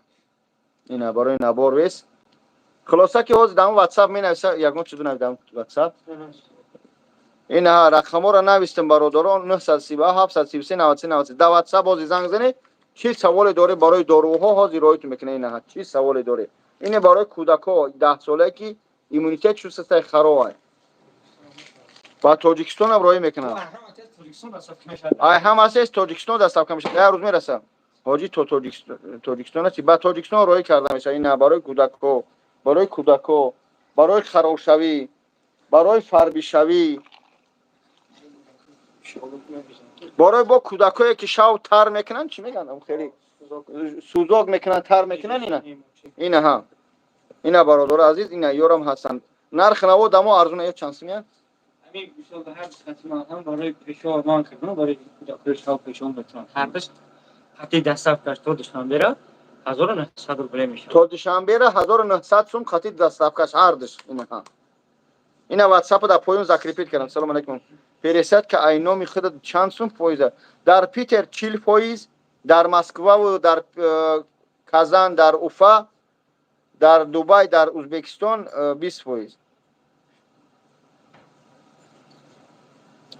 барои набор вес. Хулоса ки ҳозир дар WhatsApp менависа, ягон чиз бинавис дар WhatsApp. Ина рақамҳоро навистем, бародарон: 937 733 93 93. Дар WhatsApp ҳозир занг занед, чӣ саволе доред барои доруҳо, ҳозир роитон мекунед. Ина чӣ саволе доред? Ине барои кӯдакҳо 10-солае ки иммунитет чустастай, харобай. Ба Тоҷикистонам роҳӣ мекунанд. Ай ҳамааш Тоҷикистон доставка мешавад, як рӯз мерасам. Ҳоҷӣ, то Тоҷикистон аст, ба Тоҷикистон роҳӣ карда мешавад. Ина барои кӯдакҳо, барои кӯдакҳо, барои харобшавӣ, барои фарбишавӣ, барои бо кӯдакҳое ки шав тар мекунанд, чӣ мегӯянд, хеле сӯзок мекунанд, тар мекунанд. Ина, ина ҳа, ина, бародари азиз, ина ёрам ҳастанд. Нархи наво дамо арзона ё чанд сумия? Ҳамин мисол ҳар хати ман барои пешоб ман кардам, барои кӯдакҳои шав пешоб мекунанд. Ҳардаш хати доставкаш то Душанбера 1900 рубле мешавад. То Душанбера 1900 сум хати доставкаш ҳардаш. Ина ҳа, ина WhatsApp дар поён закрепить кардам. Салом алейкум, пересадка ай номи худат чанд сум фоиза? Дар Питер 40%, дар Москваву дар Казан, дар Уфа, дар Дубай, дар Узбекистон 20%.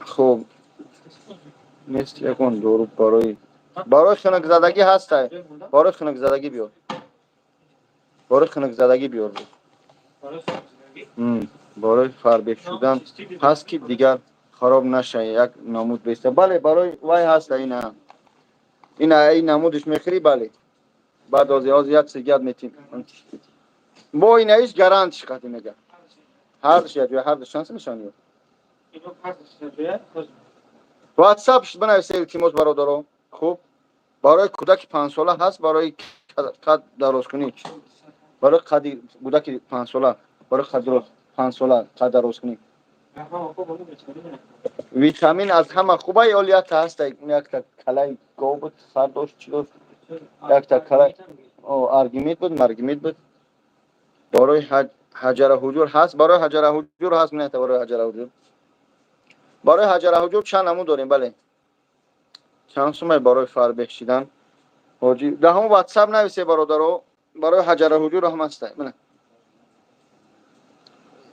Хуб, нест ягон дору барои хунукзадагӣ? Ҳастай, барои хунукзадагӣ биёр, барои хунукзадагӣ биёр. Барои фарбеҳ шудан ҳаст ки дигар хароб наша, як намуд беста? Бале, барои вай ҳаста. Ина, ина, ин намудиш мехӯрӣ, бале. Баъд ҳозир як сигат метим бо инаиш, гарантиш қати мега. Ҳардуш якҷоя, ҳардуш чанд мешаванд? WhatsApp бинависа, илтимос, бародаро. Хуб, барои кӯдаки 5-сола ҳаст, барои қад дарозкунӣ, барои қади кӯдаки 5-сола, барои қад 5-сола қад дарозкунӣ. Витамин аз ҳама хуба ё якта ҳаста, якта калаи гов буд, сар дошт, чӣ дошт, якта калай аргимит буд, маргимит буд. Барои ҳаҷара ҳуҷур ҳаст? Барои ҳаҷара ҳуҷур ҳаст, не, барои ҳаҷара ҳуҷур, барои ҳаҷара ҳуҷур чанд намуд дорем, бале. Чанд сумай барои фарбеҳ шидан, ҳоҷӣ? Дар ҳамон WhatsApp нависе, бародаро. Барои ҳаҷара ҳуҷур ҳам ҳаста. Мана,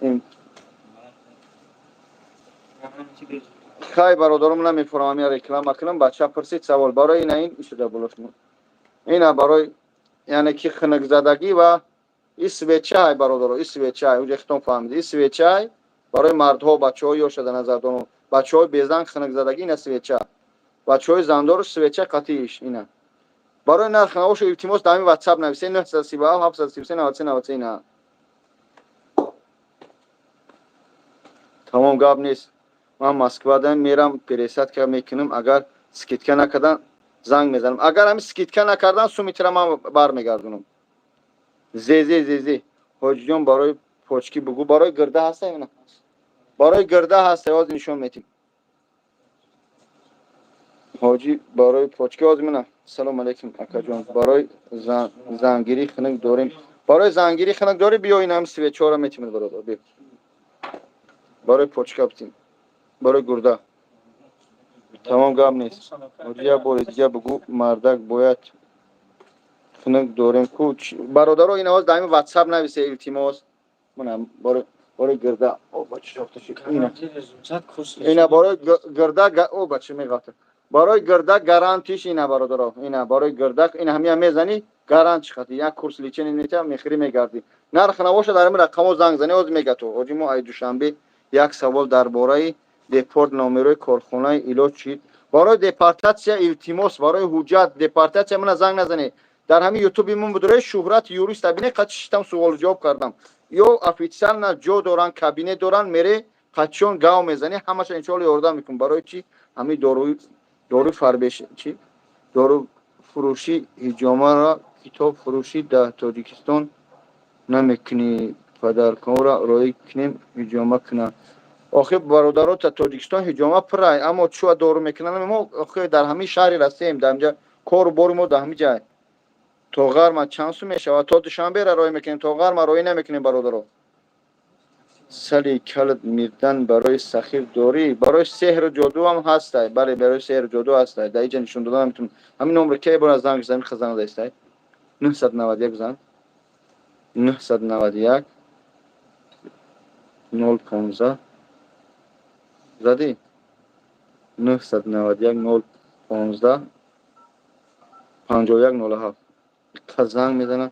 ин хай, бародаром, намефурам, ҳамин реклама кунам. Бача пурсид савол барои ина, ин шуда болош, ина барои яъне ки хунукзадагӣ ва и свечай, бародаро, и свечай, уҷа хитон фаҳмид, и свечай барои мардҳо, бачаҳо ёшада назар дорам, бачаҳои безан, хунукзадагӣ, ина свеча, бачаҳои зандору свеча қатиш. Ина барои нарх навошу, илтимос, дар ҳамин WhatsApp нависе: 937 733 93 93. Ина тамом, гап нест. Ман Москвада мерам, пересадка мекунам, агар скидка накардан, занг мезанам. Агар ҳамин скидка накардан, сумитра ман бармегардонам. Зезе, зезе, ҳоҷиҷон, барои почки бугӯ, барои гирда ҳаста? Ина. Барои гирда ҳаст, ҳозир нишон метим. Ҳоҷӣ барои почка ҳозир мена. Салом алейкум акаҷон. Барои зангирӣ хунук дорем. Барои зангирӣ хунук дорӣ, биё ин ҳам свечора метимед бародар, биё. Барои почка битим. Барои гурда. Тамом гап нест. Ҳоҷӣ як бори дига бугӯ мардак бояд хунук дорем ку. Бародаро ин ҳоз дар ҳамин WhatsApp нависе илтимос. Мана барои гирда. О бача шохта шид. Ина. Ина барои гирда о бача меғалтад. Барои гирда гарантиш ина бародаро. Ина барои гирда ина ҳамия мезанӣ гарант чӣ як курс лечение метиҳам мехӯрӣ мегардӣ. Нарх набошад дар ҳамин рақамҳо занг занӣ ҳозир мега ту. Ҳоҷӣ мо ай Душанбе як савол дар бораи депорт номерои корхонаи илоҷ чӣ? Барои депортатсия илтимос, барои ҳуҷҷат депортатсия мана занг назанед. Дар ҳамин ютуби мон будураи Шуҳрат юрист абине қад шиштам суолу ҷавоб кардам. Ё официально ҷо доранд, кабинет доранд, мере қадчон гав мезанӣ, ҳамаша иншоалло ёрдам мекунам. Барои чӣ? Ҳамин дору фарбеш чӣ? Дору фурӯшӣ ҳиҷомаро китоб фурӯшӣ дар Тоҷикистон намекунӣ, падарконро роӣ кунем ҳиҷома кунанд. Охир бародаро та Тоҷикистон ҳиҷома пурай, аммо чӯ дору мекунанд? Мо охир дар ҳамин шаҳри расем, дар инҷа кору бори мо дар ҳамин ҷай. То ғарма чанд сум мешавад? То Душанбера роӣ мекунем, то ғарма роӣ намекунем бародаро. Сали калд мирдан барои сахир дорӣ? Барои сеҳру ҷоду ҳам ҳастай. Бале, барои сеҳру ҷоду ҳастай. Дар инҷа нишон дода наметавонам. Ҳамин номро кай бора занг занг занг заистай? 991 занг. 991 015 задӣ? 991 015 51 07. Занг мезанад.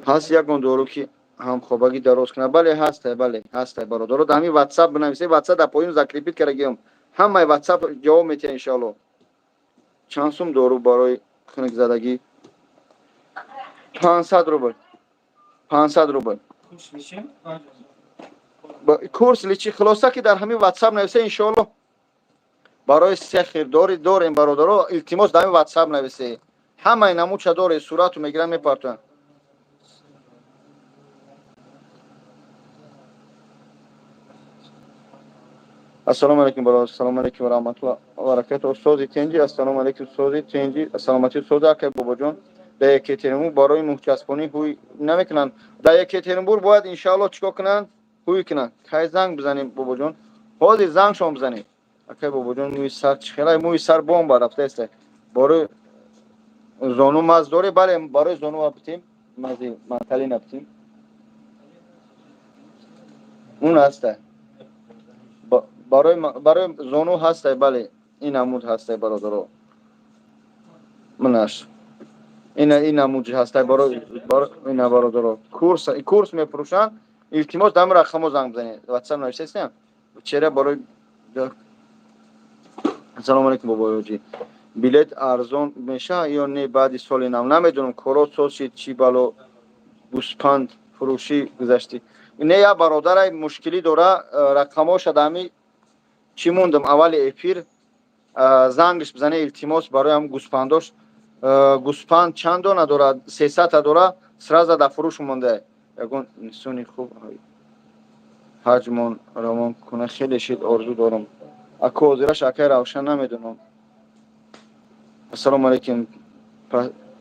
Ҳаст ягон дору ки ҳамхобагӣ дароз кунад? Бале ҳастай, бале ҳастай бародаро. Дар ҳамин WhatsApp бинависед, WhatsApp дар поён закрепить кардагиам. Ҳамаи WhatsApp ҷавоб метиҳад иншоалло. Чанд сум дору барои хунукзадагӣ? 500 рубл. 500 рубл. Курс лечи хулоса ки дар ҳамин WhatsApp нависе иншоалло. Барои сехир дори дорем бародаро, илтимос дар ҳамин WhatsApp нависе. Ҳамаи намудша доре, сурату мегиранд мепартоянд. Ассалому алайкум бародар, ассалому алайкум ва раҳматуллоҳи ва баракатуҳ. Устоди тенҷи, ассалому алайкум устоди тенҷи, саломатӣ устоди акай бобоҷон. Дар Екатеринбург барои муҳчаспонӣ ҳуй намекунанд. Дар Екатеринбург бояд иншоалло чикор кунанд? Ҳуй кунанд. Кай занг бизанем бобоҷон? Ҳозир зангшон бизанем. Акай бобоҷон мӯи сар чӣ хелай? Мӯи сар бомба рафтааст. Барои зону маз дорӣ? Бале, барои зону битем. Мази манталина битем. Он ҳаста. Барои зону ҳастай, бале. Ин намуд ҳастай бародаро. Манаш. Ина ин намуд ҳастай барои ина бародаро. Курс мефурӯшанд. Илтимос дар ҳамин рақамҳо занг бизанед. WhatsApp навиштаистем. Чера барои Ассалому алайкум бобоёҷӣ. Билет арзон мешавад ё не баъди соли нав? Намедонам, коро соз шид, чӣ бало гӯспанд фурӯшӣ гузаштӣ. Не, як бародарай мушкилӣ дора, рақамҳоша дар ҳамин чӣ мондам аввали эфир, зангш бизане илтимос барои ҳам гӯспандош. Гӯспанд чанд дона дорад? 300 та дора, сразу дар фурӯш монда. Ягон инсони хуб ҳаҷмон равон куна хеле шид орзу дорам. Аку ҳозираш акай Равшан намедонам. Ассалому алайкум.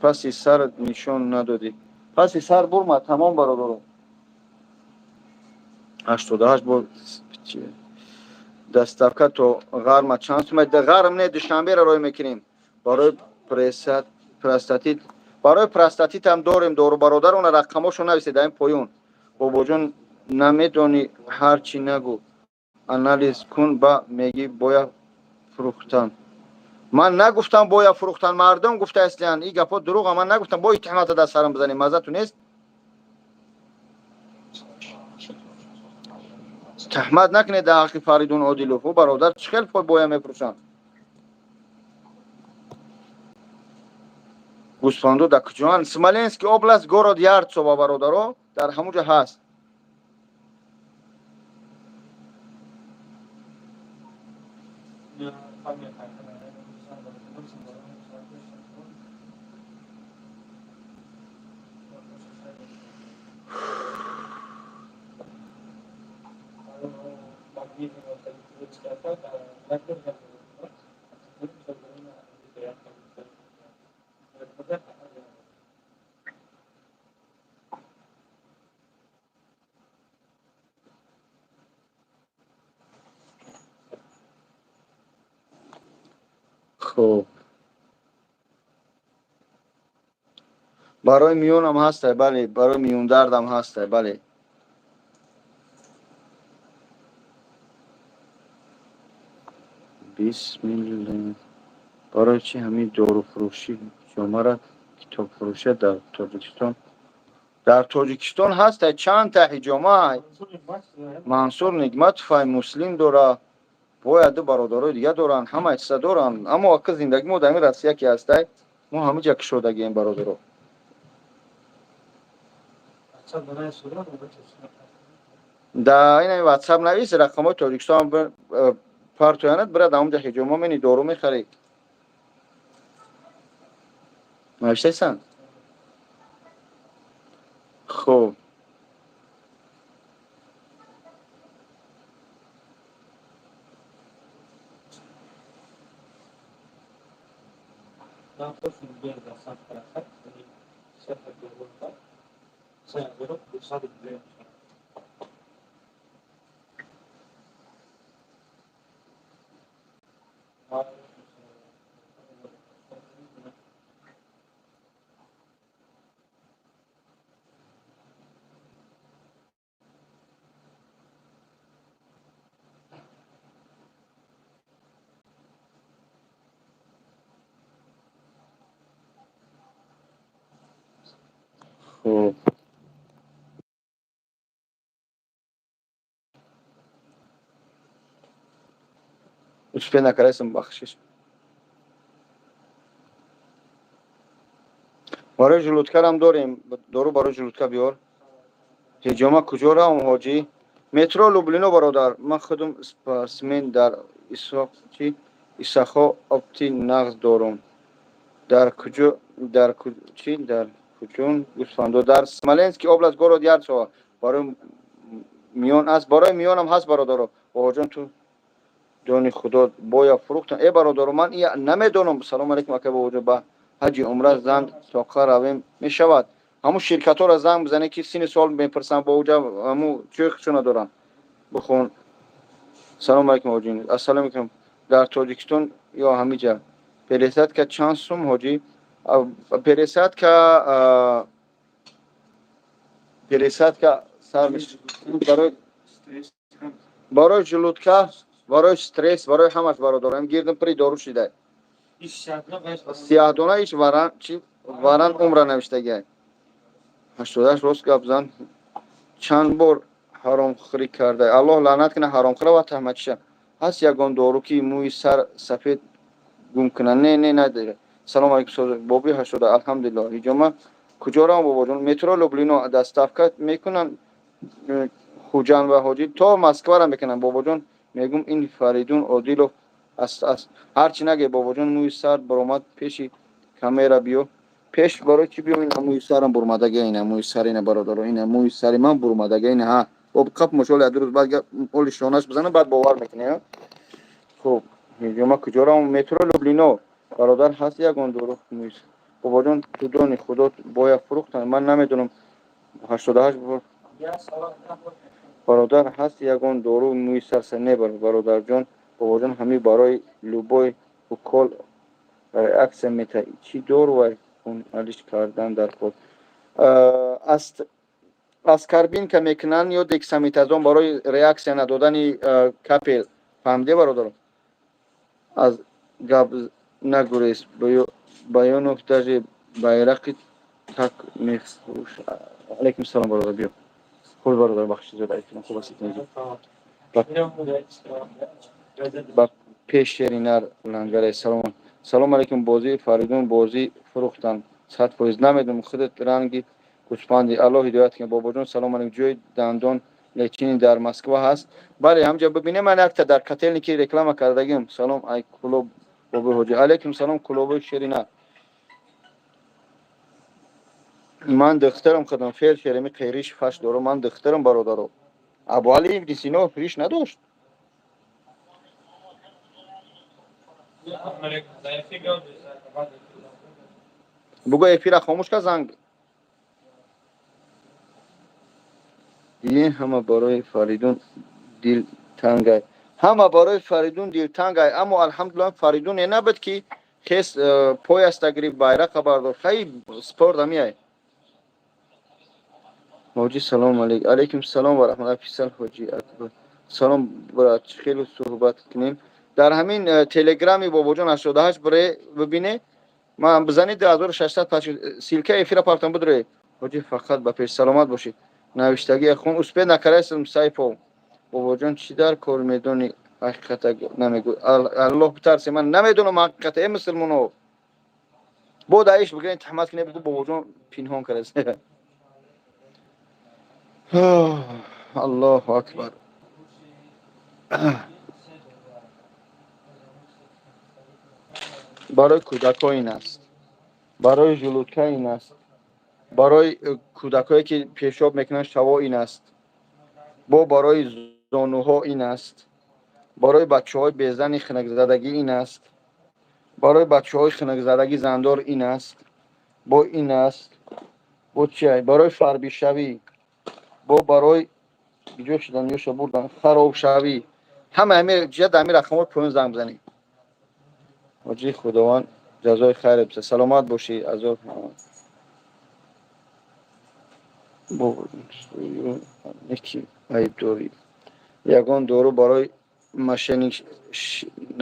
Паси сар нишон надодӣ. Паси сар бурма тамом бародаро. 88 бор доставка то ғарма чанд сум? Ғарм не, Душанберо рой мекунем. Барои простатит, барои простатит ҳам дорем дору бародар, она рақамҳошо нависед дар ин поён. Бобоҷон намедонӣ ҳар чӣ нагӯ. Анализ кун ба мегӣ бояд фурӯхтан. Ман нагуфтам бояд фурӯхтан, мардум гуфтаистиянд. Ин гапҳо дурӯға, ман нагуфтам. Бо иттиҳомата дар сарам бизанем, маззату нест. Таҳмат накунед дар ҳаққи Фаридун Одилов. Ӯ бародар чӣ хел боя мефурӯшанд? Гӯсфандо дар куҷоанд? Смоленский область, город Ярцево бародаро, дар ҳамон ҷо ҳаст. Хуб, барои миёнам ҳастай, бале, барои миёндардам ҳастай, бале. Бисмилла. Барои чӣ ҳамин доруфурӯшӣ ҷомара китобфурӯшия дар Тоҷикистон? Дар Тоҷикистон ҳастай чандта ҳиҷома. Мансур Нигматовай, Муслим дора, бояд ду бародарои дига доранд, ҳама чиза доранд. Аммо ака, зиндагӣ мо дар ин Россия ки ҳастай, мо ҳама ҷа кушодагием, бародаро. Да ин Ватсап навис, рақамҳои Тоҷикистон партоянад, бирад ҳамонҷа ҳиҷома мени, дору мехарӣ. Навиштайсан? Хуб. Хуб, успе накардастам, бахшиш. Барои желудка рам дорем дору, барои желудка биёр. Ҳиҷома куҷо равам, ҳоҷӣ? Метро Люблино, бародар. Ман худум спортсмен, дар Исоқ чи Исахо опти нағз дорум. Дар куҷо, дар чи, дар куҷон гӯсфандо? Дар Смоленский область, город Ярцево. Барои миён аст, барои миёнам ҳаст, бародаро. Бобоҷон, ту ҷони худо боя фурӯхтан. Э, бародаро, ман намедонам. Салому алейкум, ака бобоҷон, ба ҳаҷи умра зан тоқа равем мешавад? Ҳамун ширкатҳоро занг бизанед, ки синни сол мепурсанд, бо уҷа ҳамун чӯи худшона доранд. Бихон. Салому алейкум, ҳоҷи. Ассалому алейкум. Дар Тоҷикистон ё ҳамиҷа пересадка чанд сум, ҳоҷӣ? Пересадка сар барои желудка, барои стресс, барои ҳамаш, бародарам, гирдим пири дору шида. Сияҳдона иш варан чи варан умра навиштагиай. 88 рост гап зан. Чанд бор ҳаромхӯрӣ карда, Аллоҳ лаънат кунад ҳаромхӯра ва таҳматиша. Ҳаст ягон дору, ки мӯи сар сафед гум кунад? Не, не, надора. Салому алейкум, боби 80. Алҳамдулилло. Ҳиҷома куҷо равам, бобоҷон? Метро Люблино. Доставка мекунанд Хуҷанд ва ҳоҷӣ? То Москвара мекунанд, бобоҷон. Мегум, ин Фаридун Одилов аст. Ҳарчи наге, бобоҷон, мӯи сар баромад, пеши камера биё. Пеш барои чӣ биём? Ина мӯи сарам бурмадага, ина мӯи сар, ина, бародаро, ина мӯи сари ман бурмадага, ина. Ҳа, об қап мошоли 1 рӯз баъд оли шонаш бизанам, баъд бовар мекунӣ. Хуб, ҳиҷома куҷо равам? Метро Люблино, бародар. Ҳаст ягон дору мӯи? Бобоҷон, ту дони худо боя фурӯхтан. Ман намедонам. 88 бор. Бародар, ҳаст ягон дору мӯи сар? Не, бародарҷон. Бобоҷон, ҳамин барои любой укол реаксия мета, чӣ дору вай алиш кардан дар кор? Аскорбинка мекунанд ё дексаметазон барои реаксия надодани капель. Фаҳмиде, бародаро? Аз гап нагурез. Баёнов даже байрақи так мефурӯш. Алейкум салом, бародар, биё. Хуб, бародар, бахши зиёд. Хуб аст. Ба пеш шеринар лангаре. Салом, салом алейкум. Бозии Фаридун, бозӣ фурӯхтан 100%. Намедонам, худат ранги гӯспанди. Аллоҳ ҳидоят кунад. Бобоҷон, салом алейкум. Ҷои дандон лечение дар Москва ҳаст? Бале, ҳамҷа бибинем, ман якта дар Котельники реклама кардагим. Салом, ай Кулоб, боби ҳоҷи. Алейкум салом, Кулоби шерина. Ман духтарам худам фельдшер, ами қериш фаш дорам. Ман духтарам, бародаро. Абуали Ибни Сино риш надошт. Бугӯ, эфира хомӯш ка, занг. Ин ҳама барои Фаридун дилтангай, ҳама барои Фаридун дилтангай, аммо алҳамдулилла, Фаридун набуд, ки хес пояста гирифт, байрақа бардошт. Хай, спорт амиай. Ҳоҷӣ, салом алейк. Алейкум салом ва раҳматуллоҳ. Писар ҳоҷӣ Акбар, салом, брат. Хеле суҳбат кунем дар ҳамин телеграми Бобоҷон 88 бире бибине. Ман бизанед, 2600 ссылка эфира партам, бидуре. Ҳоҷӣ, фақат ба пеш, саломат бошед. Навиштагӣ хун успеть накардаистам. Сайфо Бобоҷон, чӣ дар кор медонӣ, ҳақиқата намегӯ? Аллоҳ битарсе, ман намедонам ҳақиқата. Э, мусулмоно, бо даиш бигирен, таҳмат кине, бигӯ Бобоҷон пинҳон кардааст. Аллоҳу акбар. Барои кӯдакҳо ин аст, барои желудка ин аст, барои кӯдакҳое ки пешоб мекунанд шаво ин аст, бо барои зонуҳо ин аст, барои бачаҳои безани хунукзадагӣ ин аст, барои бачаҳои хунукзадагӣ зандор ин аст, бо ин аст, бо чи, барои фарбишавӣ, бо барои ҷо шудан ёша бурдан, харобшавӣ. Ҳама ҳами ҷиҳат ҳами рақамҳои поён занг бизанед. Ҳоҷи, Худованд ҷазои хайр биса, саломат бошӣ. Азоб неки айб дорӣ. Ягон дору барои мошенник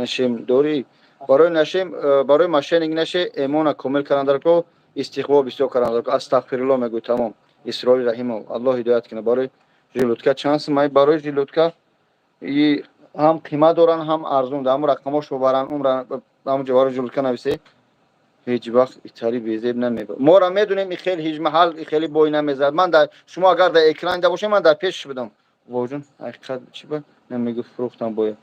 нашем дорӣ? Барои нашем, барои мошенник наше, эмона комил кардандарако, истиғфор бисёр кардандарако, астағфирулло мегӯй, тамом. Исроили Раҳимов, Аллоҳ ҳидоят кунад. Барои желудка чанд сумай? Барои желудка и ҳам қимат доранд, ҳам арзон. Дар ҳамун рақамҳошо баран, ҳамун ҷо барои желудка нависе. Ҳеҷ вақт итали безеб намеба. Мора медонем, и хеле ҳеҷ маҳал и хеле бой намезад. Ман дар шумо агар дар экран да бошем, ман дар пешш будам. Воҷон, ҳақиқат чӣ ба намегӯ? Фурӯхтам боя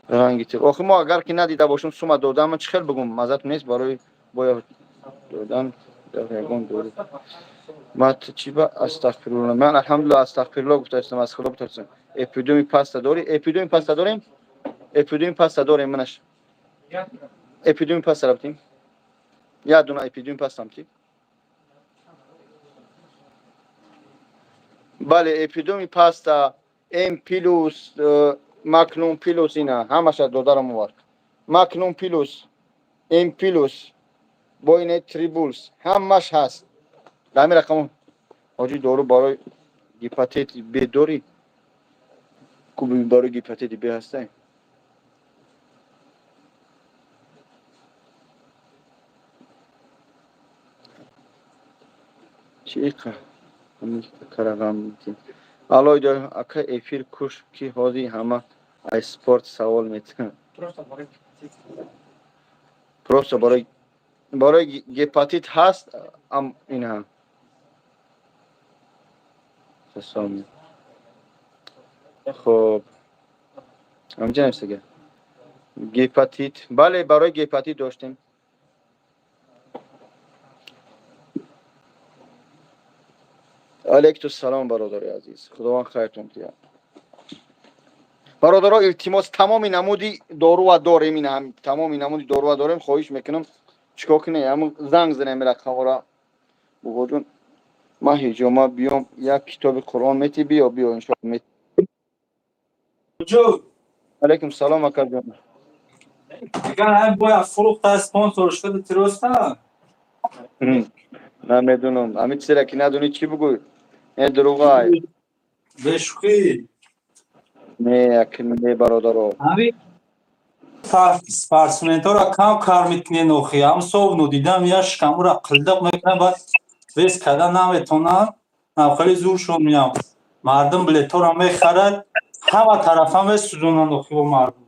ранги тир. Охи, мо агар ки надида бошем, сума додам, ман чӣ хел бигӯм? Маззат нест барои боя додан дар ягон дору. Ман чӣ ба астағфирулло? Ман алҳамдулилла, астағфирулло гуфтаистам, аз Худо битарсам. Эпидеми паста дорӣ? Эпидеми паста дорем, эпидеми паста дорем. Манаш эпидеми паста рафтем, як дуна эпидеми пастам ти. Бале, эпидеми паста, М плюс, Макнум плюс, ина ҳамаша додарам овард. Макнум плюс, М плюс, бо ине трибулс, ҳамаш ҳаст дар ҳамин рақам. Ҳоҷи, дору барои гепатити Б дорӣ? Куби барои гепатити Б ҳастай? Чи карағам? Алло, ака, эфир куш, ки ҳозир ҳама ай спорт савол метиҳанд. Просто барои гепатит ҳаст ам инҳа. Хоб, ҳамҷа нависага гепатит. Бале, барои гепатит доштем. Алейкум салом, бародари азиз, Худованд хайртон диҳад. Бародаро, илтимос, тамоми намуди доруа дорем, ин тамоми намуди доруа дорем. Хоҳиш мекунам, чикор кунем, ҳамн занг занем рақамҳоро. Бобоҷон, ман ҳиҷома биём, як китоби Қуръон мети? Биё, биё, иншоалло. Алейкум салом, акаҷон. Дигар ҳам бояд фурӯхта, спонсор шуда тироста. Намедунам, ҳамин чизеро ки надонӣ, чӣ бугӯй? Не, дурӯғай. Бешӯхӣ. Не, не, бародаро. Ҳамин спортсменҳоро кам кар мекунен охи. Ҳам совну дидам, я шикамура қилдиқ мекунад, баъд вес карда наметонанд. Хеле зуршон меям. Мардум билетҳоро мехарад, ҳама тарафа месӯзонанд охи бо мардум.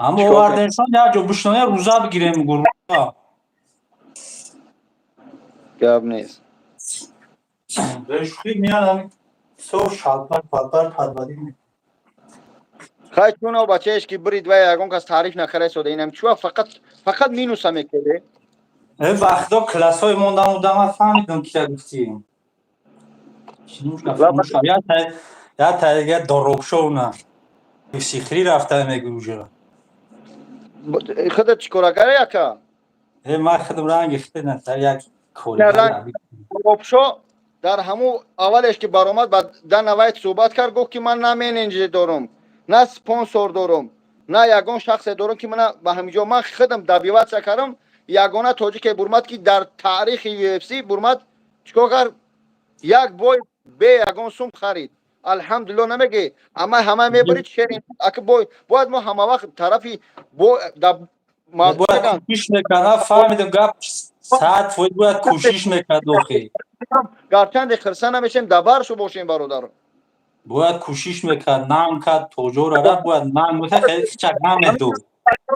Аммо оварденшон, як ҷо бишноя, рӯза бигирем гурӯза. Гап нест. Бешӯхӣ меяд, ҳамин сов шалпар палпар падвадӣ. Хай, чуно бачаеш ки бирид, вай ягон кас таъриф накарда истода. Инам чуа фақат, фақат минуса мекарде. Э, вақтҳо классҳои мондам будам, ман фаҳмидам, ки гуфтӣ. Я таига доробшовна. Сихри рафта мегӯ уже. Худат чӣ кора кари, ака? Э, ман худам ранги худат на як кори. Обшо дар ҳамун аввалеш, ки баромад, ба Дана Вайт суҳбат кард, гуфт, ки ман на менеҷер дорам, на спонсор дорам, на ягон шахсе дорам, ки мана ба ҳаминҷо ман худам добиваться кардам. Ягона тоҷике бурмад, ки дар таърихи UFC бурмад, чикор кард? Як бой бе ягон сум харид. Алҳамдулилло, намеге, ама ҳама мебарид шерин ака бой. Бояд мо ҳама вақт тарафи бо Бояд кӯшиш мекард, фаҳмидам, гап 100%, бояд кӯшиш мекард охи. Гарчанде хирса намешем, дабаршу бошем, бародар. Бояд кӯшиш мекард, нанг кард, тоҷора рафт, бояд нанг мекард, хеле хичак намедод.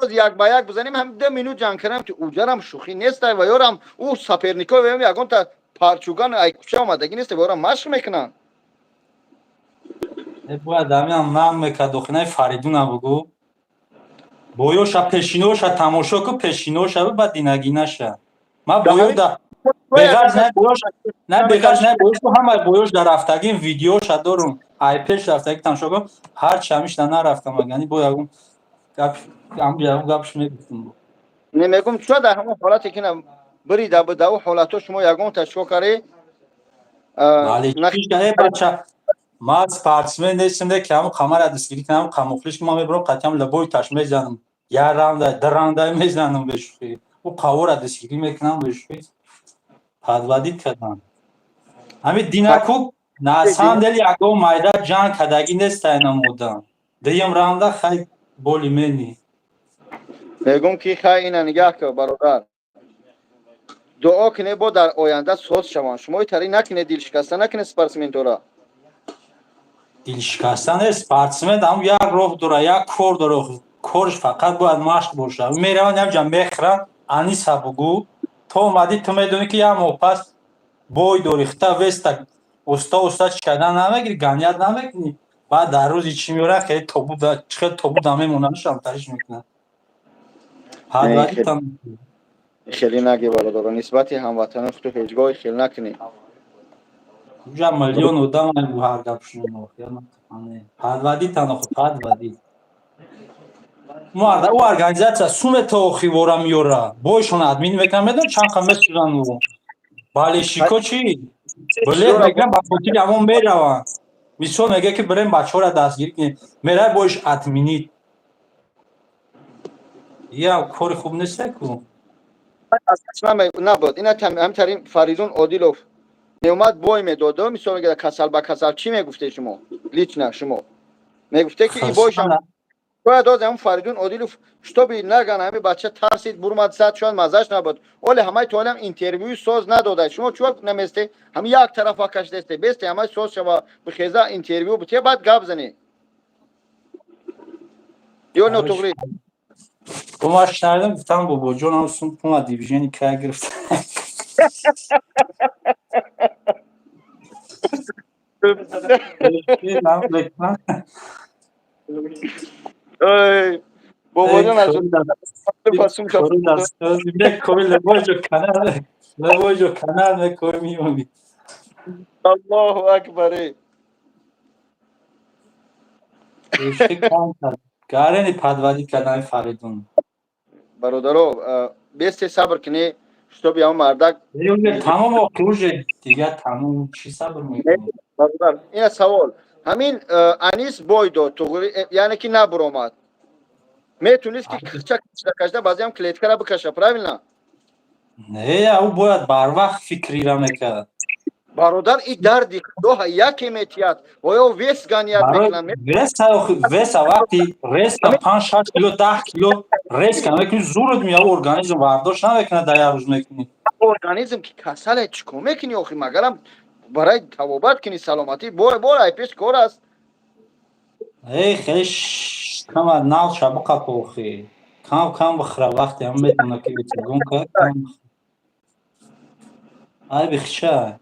Як ба як бизанем, ҳам 2 минут ҷанг кардам, ки уҷарам шӯхӣ нестай ва ёрам ӯ соперник о ягонта парчуган ай кӯча омадагӣ нест, ёрам машқ мекунанд. Бояд ҳаминам нанг мекард охи, наи Фаридуна бугӯ, боёша пешиноша тамошо ку, пешиноша бу, баъд динагинаша. Ман боёда беғарз на боёш, на беғарз, на боёш, ҳамаи боёш дар рафтагим видеоша дорум, ай пеш рафтагӣ тамошо кун, ҳарчи ҳамишда нарафтам, агани бо ягон гап, ягон гапш мегуфтум. Не, мегум, чура дар ҳамон ҳолате ки бири да ӯ ҳолатҳо шумо ягон чико карӣ? Бале, бача, ман спортсмен нестам, ки ҳамн қамара дастгирӣ кунам, қамухлиш ки ман мебарам, қатъиам лабои таш мезанам, як раунда, ду раунда мезанам, бешӯхӣ. Ӯ қавора дастгирӣ мекунам, бешӯхӣ. Подводить кардам ҳамин динаку, на самом деле ягон майда ҷанг кардагӣ нестай намудам. Дуюм раунда хай боли мени. Мегум, ки хай, ина нигаҳ кар, бародар, дуо кине, бо дар оянда соз шаванд. Шумо тари накине, дилшикаста накине спортсментора. Дилшикаста не, спортсмен ҳам як роҳ дора, як кор дора, корш фақат бояд машқ боша. Мераванд, якҷа мехӯранд. Аниса бугӯ, то омадӣ, ту медонӣ, ки як моҳ пас бой дорӣ, хита веста уста уста чӣ кардан намегирӣ, ганият намекунӣ. Баъд дар рӯзи чӣ меорад, хеле тобуда, хеле тобуда мемонанд, шамтариш мекунад. Хеле наги, бародаро, нисбати ҳамватанони худ ҳеҷгоҳ хел накунӣ. Уҷа миллион одам ҳар гапшон подводить охи, подводить. Ӯ организация суме то охи вора меёра, бойшон админ мекунам, медон чанд қа месӯзан. Ӯ болельщик о чӣ билет мегиран, ба хотири ҳамон мераванд. Мисол, мега, ки бирем бачаҳоро дастгирӣ кунем, меравад, боиш отменить. Я кори хуб неста ку. Набуд ина ҳамтарин Фаридун Одилов меомад, бой медод, мисол мегӯяд, касал ба касал, чӣ мегуфте шумо, лично шумо мегуфте, ки и бойшам бояд оз ҳамн Фаридун Одилов, чтобы наган, ҳами бача тарсид, бурмад, зад, шояд маззаш набуд. Оле ҳамаи толиам интервюи соз надода. Шумо чӯ наместе, ҳами як тарафа кашидесте, бесте, ҳамаи соз шава, бихеза, интервю бите, баъд гап зане ё нотуғри? Ма шунавидам, гуфтам, бобоҷонам сум пума дивизиони кай гирифт. Бобоҷон Лебоҷо канал мекори, меёби. Аллоҳу акбар! Гарени подводить кардани Фаридун. Бародаро, бесте, сабр кунӣ, чтобы ҳамн мардак. Тамом охи, уже дигар тамом, чӣ сабр мекунӣ? Бародар, ина савол: ҳамин Анис бой дод, туғри, яъне ки набуромад, метунист, ки кича кашида, баъзеам клетка ра бикаша, правильно? Не, ӯ бояд барвақт фикрира мекард. Бародар, и дарди худо яке метиҳад, оё вес ганият мекунад? Веса вақти резка 5-6 кило, 10 кило резка мекунӣ, зурут меяв, организм бардошт намекунад, дар як рӯз мекунӣ. Организм ки касале, чӣ кор мекунӣ охи? Магарам барои табобат кунӣ, саломатӣ бор бор ай пеш кор аст. Эй, хеле кама нав шабақа охи, кам кам бихӯра, вақте ҳам медона, ки гум кард, ай бихча,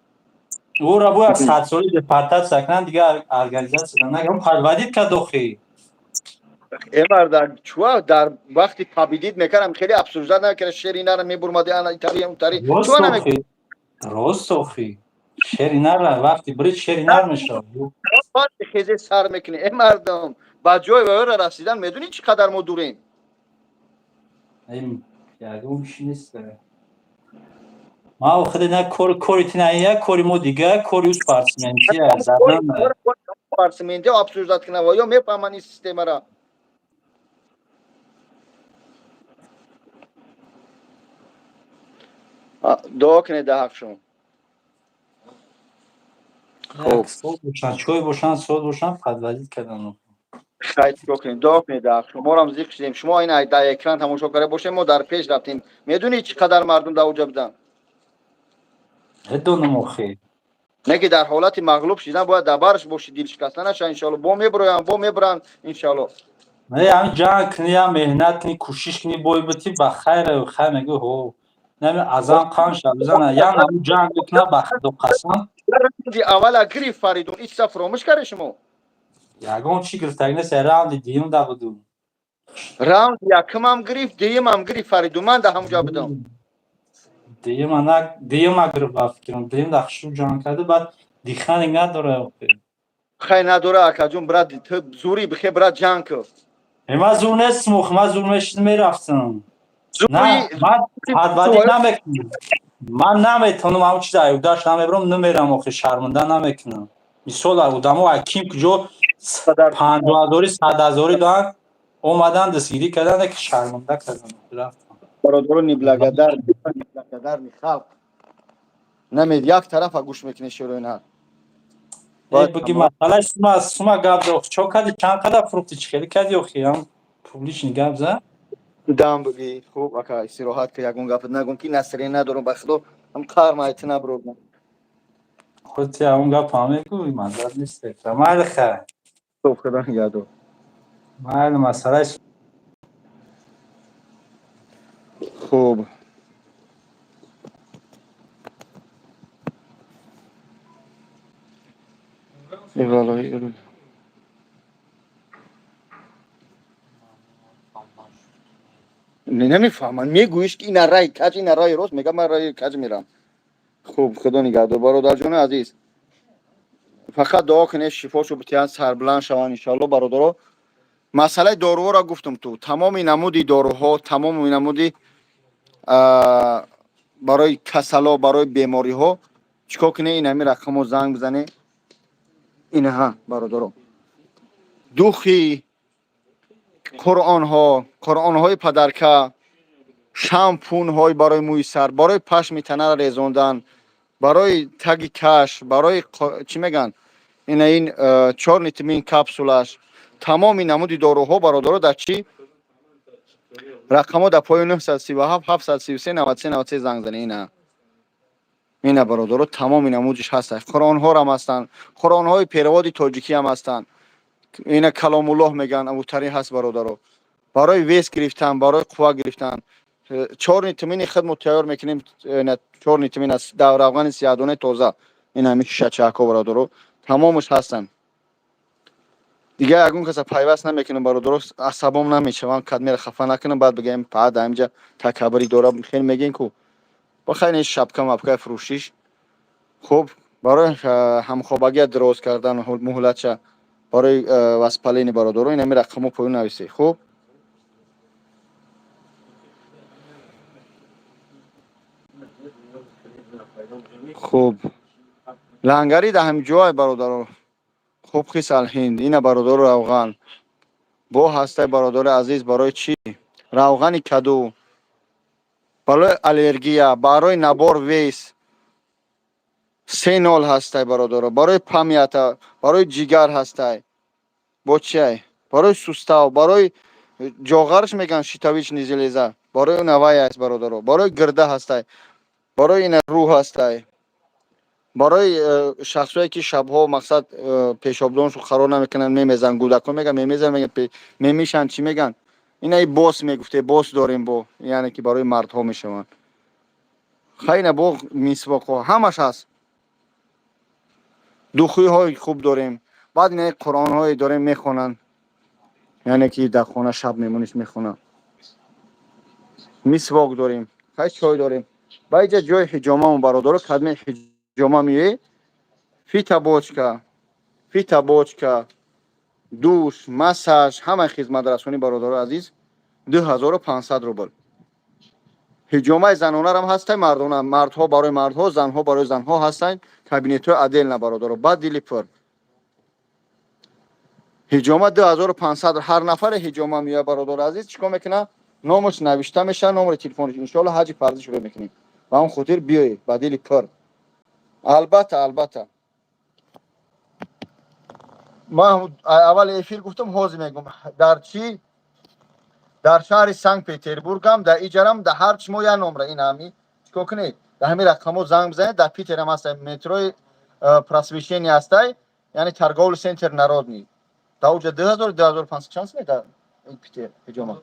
ӯра бояд 100 соли депортация кунанд, дигар организация нагам, подводить кард охи. Э, мардак, чуа дар вақти победить мекардам, хеле обсуждать намекард, шери нара мебурмади, ана итари, унтари, чуа намекард? Рост охи, шери нара вақти брид, шери нар мешавад. Хезе сар мекунӣ, э мардум. Ба ҷои ваёра расидан медонӣ чӣ қадар мо дурем? Ягон чи нест. Ма охири на кор, кори ти на як кори мо дига, кори ӯ спортсменти задан. Спортсменти обсуждать кунам ва ё мефаҳманд ин системаро. Дуо кунед дар ҳақшон. Хоб, чой бошанд, соз бошанд, подводить кардан. Хай, чикор кунем, дуо кунед дар ҳақшон. Морам зиқ шудем. Шумо ин дар экран тамошо карда бошед, мо дар пеш рафтем. Медонӣ чӣ қадар мардум дар оҷа буданд? Медонам охи. Не ки дар ҳолати мағлуб шидан бояд дар барш бошӣ, дилшикаста наша, иншоалло. Бо меброянд, бо мебаранд, иншоалло. Не, ҳамин ҷанг кунӣ, ям меҳнат кунӣ, кӯшиш кунӣ, бой битӣ, ба хайр, хайр мегӯ, ҳо. Нами азам қан ша бизана, ян ҳамун ҷанг мекуна, ба худо қасам. Раунди аввала гирифт Фаридун, ин чиза фуромӯш карде шумо? Ягон чӣ гирифтагӣ нест, раунди дуюм да буду. Раунди якумам гирифт, дуюмам гирифт Фаридун, ман дар ҳамунҷа будам. Дуюма на, дуюма гирифт ба фикрам, дуюм да хушрӯ ҷанг карда, баъд диханинг надора охи. Хай, надора, акаҷон, брат, ту зури бихе, брат, ҷанг кӯ. Ман зур нестам охи, ман зур мешидам, мерафтам. На, ман подводить намекунам. Ман наметавонам ҳамун чиза аюдаш намебарам, намерам охи, шарманда намекунам. Мисол, одамо ким куҷо 50 ҳазорӣ, 100 ҳазорӣ доранд, омадан дастгирӣ кардан, ки шарманда кардан, рафтам. Бародаро, неблагодарный халқ намед, як тарафа гӯш мекунед шерои нар. Буги масъалаи сума, сума гап за, чо кади, чанд қадар фурӯхти, чӣ хеле кади охи, ам публичный гап за. Дам буги, хуб, ака, истироҳат ка, ягон гапат нагум ки насре надорам, ба худо, ҳам қар майти набурдам. Худ ти ҳамон гап ҳам мегӯй, маззат нест. Майли, хай. Хуб, худо нигаҳдор. Майли, масъалаи Хуб. Эваллоҳи. Намефаҳманд, мегӯиш ки ина раи каҷ, ина раи рост, мега ман раи каҷ мерам. Хуб, худо нигаҳдор, бародарҷони азиз. Фақат дуо кунед, шифошу битиҳанд, сарбуланд шаванд, иншоалло. Бародаро, масъалаи доруҳоро гуфтам, ту тамоми намуди доруҳо, тамоми намуди барои касало, барои бемориҳо чӣ кор кунед? Ин ҳамин рақамҳо занг бизанед. Инаҳа, бародаро, духи, қуръонҳо, қуръонҳои падарка, шампунҳои барои мӯи сар, барои пашми танара резондан, барои таги каш, барои чӣ мегӯянд, ина ин чёрный тмин капсулаш, тамоми намуди доруҳо, бародаро, дар чӣ рақамҳо дар поёни 937 733 93 93 занг занед. Ина, бародаро, тамоми намудиш ҳастанд, қуръонҳорам ҳастанд, қуръонҳои переводи тоҷикӣ ҳам ҳастанд. Ина каломуллоҳ мегӯянд, абутарин ҳаст, бародаро, барои вес гирифтан, барои қувва гирифтан. Чёрный тмини худ мо тайёр мекунем, чёрный тмин аст дар равғани сияҳдонаи тоза. Ин ҳамин шишачаҳако, бародаро, тамомаш ҳастанд. Дигар ягон каса пайваст намекунам, бародаро, асабом намешавам, кадмера хафа накунам, баъд бигӯем баъд ҳаминҷа такаббурӣ дора, хел мегӯем ку. Бахайр, ин шапка мапкаи фурӯшиш. Хуб, барои ҳамхобагия дароз кардан муҳлатша, барои воспаление, бародаро, ин ҳамин рақамҳо поён нависед. Хуб. Хуб, лангари дар ҳамин ҷой, бародаро. Хуб, хис алҳинд, ина, бародаро, равған бо ҳастай, бародари азиз. Барои чӣ? Равғани каду барои аллергия, барои набор вес се нол ҳастай, бародаро, барои памята, барои ҷигар ҳастай, бо чиай, барои сустав, барои ҷоғарш мегӯянд, щитовидный железа, барои навай аст, бародаро, барои гирда ҳастай, барои ина рӯҳ ҳастай, барои шахсое ки шабҳо, мақсад, пешобдоншу қарор намекунанд, мемезанд, гудакон мегӯянд, мемезанд, мегӯянд, мемишанд, чӣ мегӯянд, инаи бос мегуфте, бос дорем, бо яъне ки барои мардҳо мешаванд. Хайна, бо мисвоқҳо ҳамаш ҳаст, духиҳои хуб дорем. Баъд инаи қуръонҳое дорем, мехонанд, яъне ки дар хона шаб мемониш, мехонанд. Мисвок дорем, хай, чой дорем. Ба иҷа ҷои ҳиҷомамон, бародаро, кадме ҳиҷома меоӣ, фитобочка, фитобочка. Душ, массаж, ҳамаи хизматрасонӣ, бародарои азиз, 2500 рубл. Ҳиҷомаи занонарам ҳастай, мардона, мардҳо барои мардҳо, занҳо барои занҳо ҳастанд, кабинетҳои отдельно, бародаро, ба дили пур. Ҳиҷома 2500. Ҳар нафаре ҳиҷома меояд, бародари азиз, чӣ кор мекунад? Номаш навишта мешавад, номери телефонаш. Иншоалло, ҳаҷи фарзӣ шурӯъ мекунем. Ба он хотир биёед ба дили пур. Албатта, албатта, ман аввали эфир гуфтам, ҳозир мегум. Дар чӣ, дар шаҳри Санкт Петербургам, дар иҷарам, дар ҳар шумо як номра ин ҳами чикор кунед, дар ҳамин рақамҳо занг бизанед. Дар Питерам ҳастай, метрои Просвещение ҳастай, яъне торговый центр Народный. Дар уҷа 2000, 2500. Чанд сум дар Питер ҳиҷома?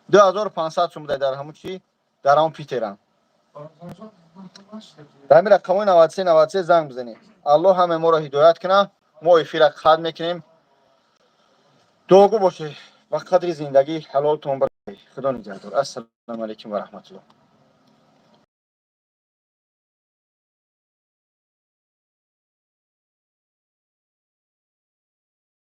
2500 сум дар ҳамун чи, дар ҳамун Питерам. Дар ҳамин рақамҳои 93 93 занг бизанед. Аллоҳ ҳаме моро ҳидоят кунад. Мо эфира қатъ мекунем. Дуогӯ бошед, ба қадри зиндагӣ ҳалолтон. Худо нигаҳдор. Ассалому алайкум ва раҳматуллоҳ.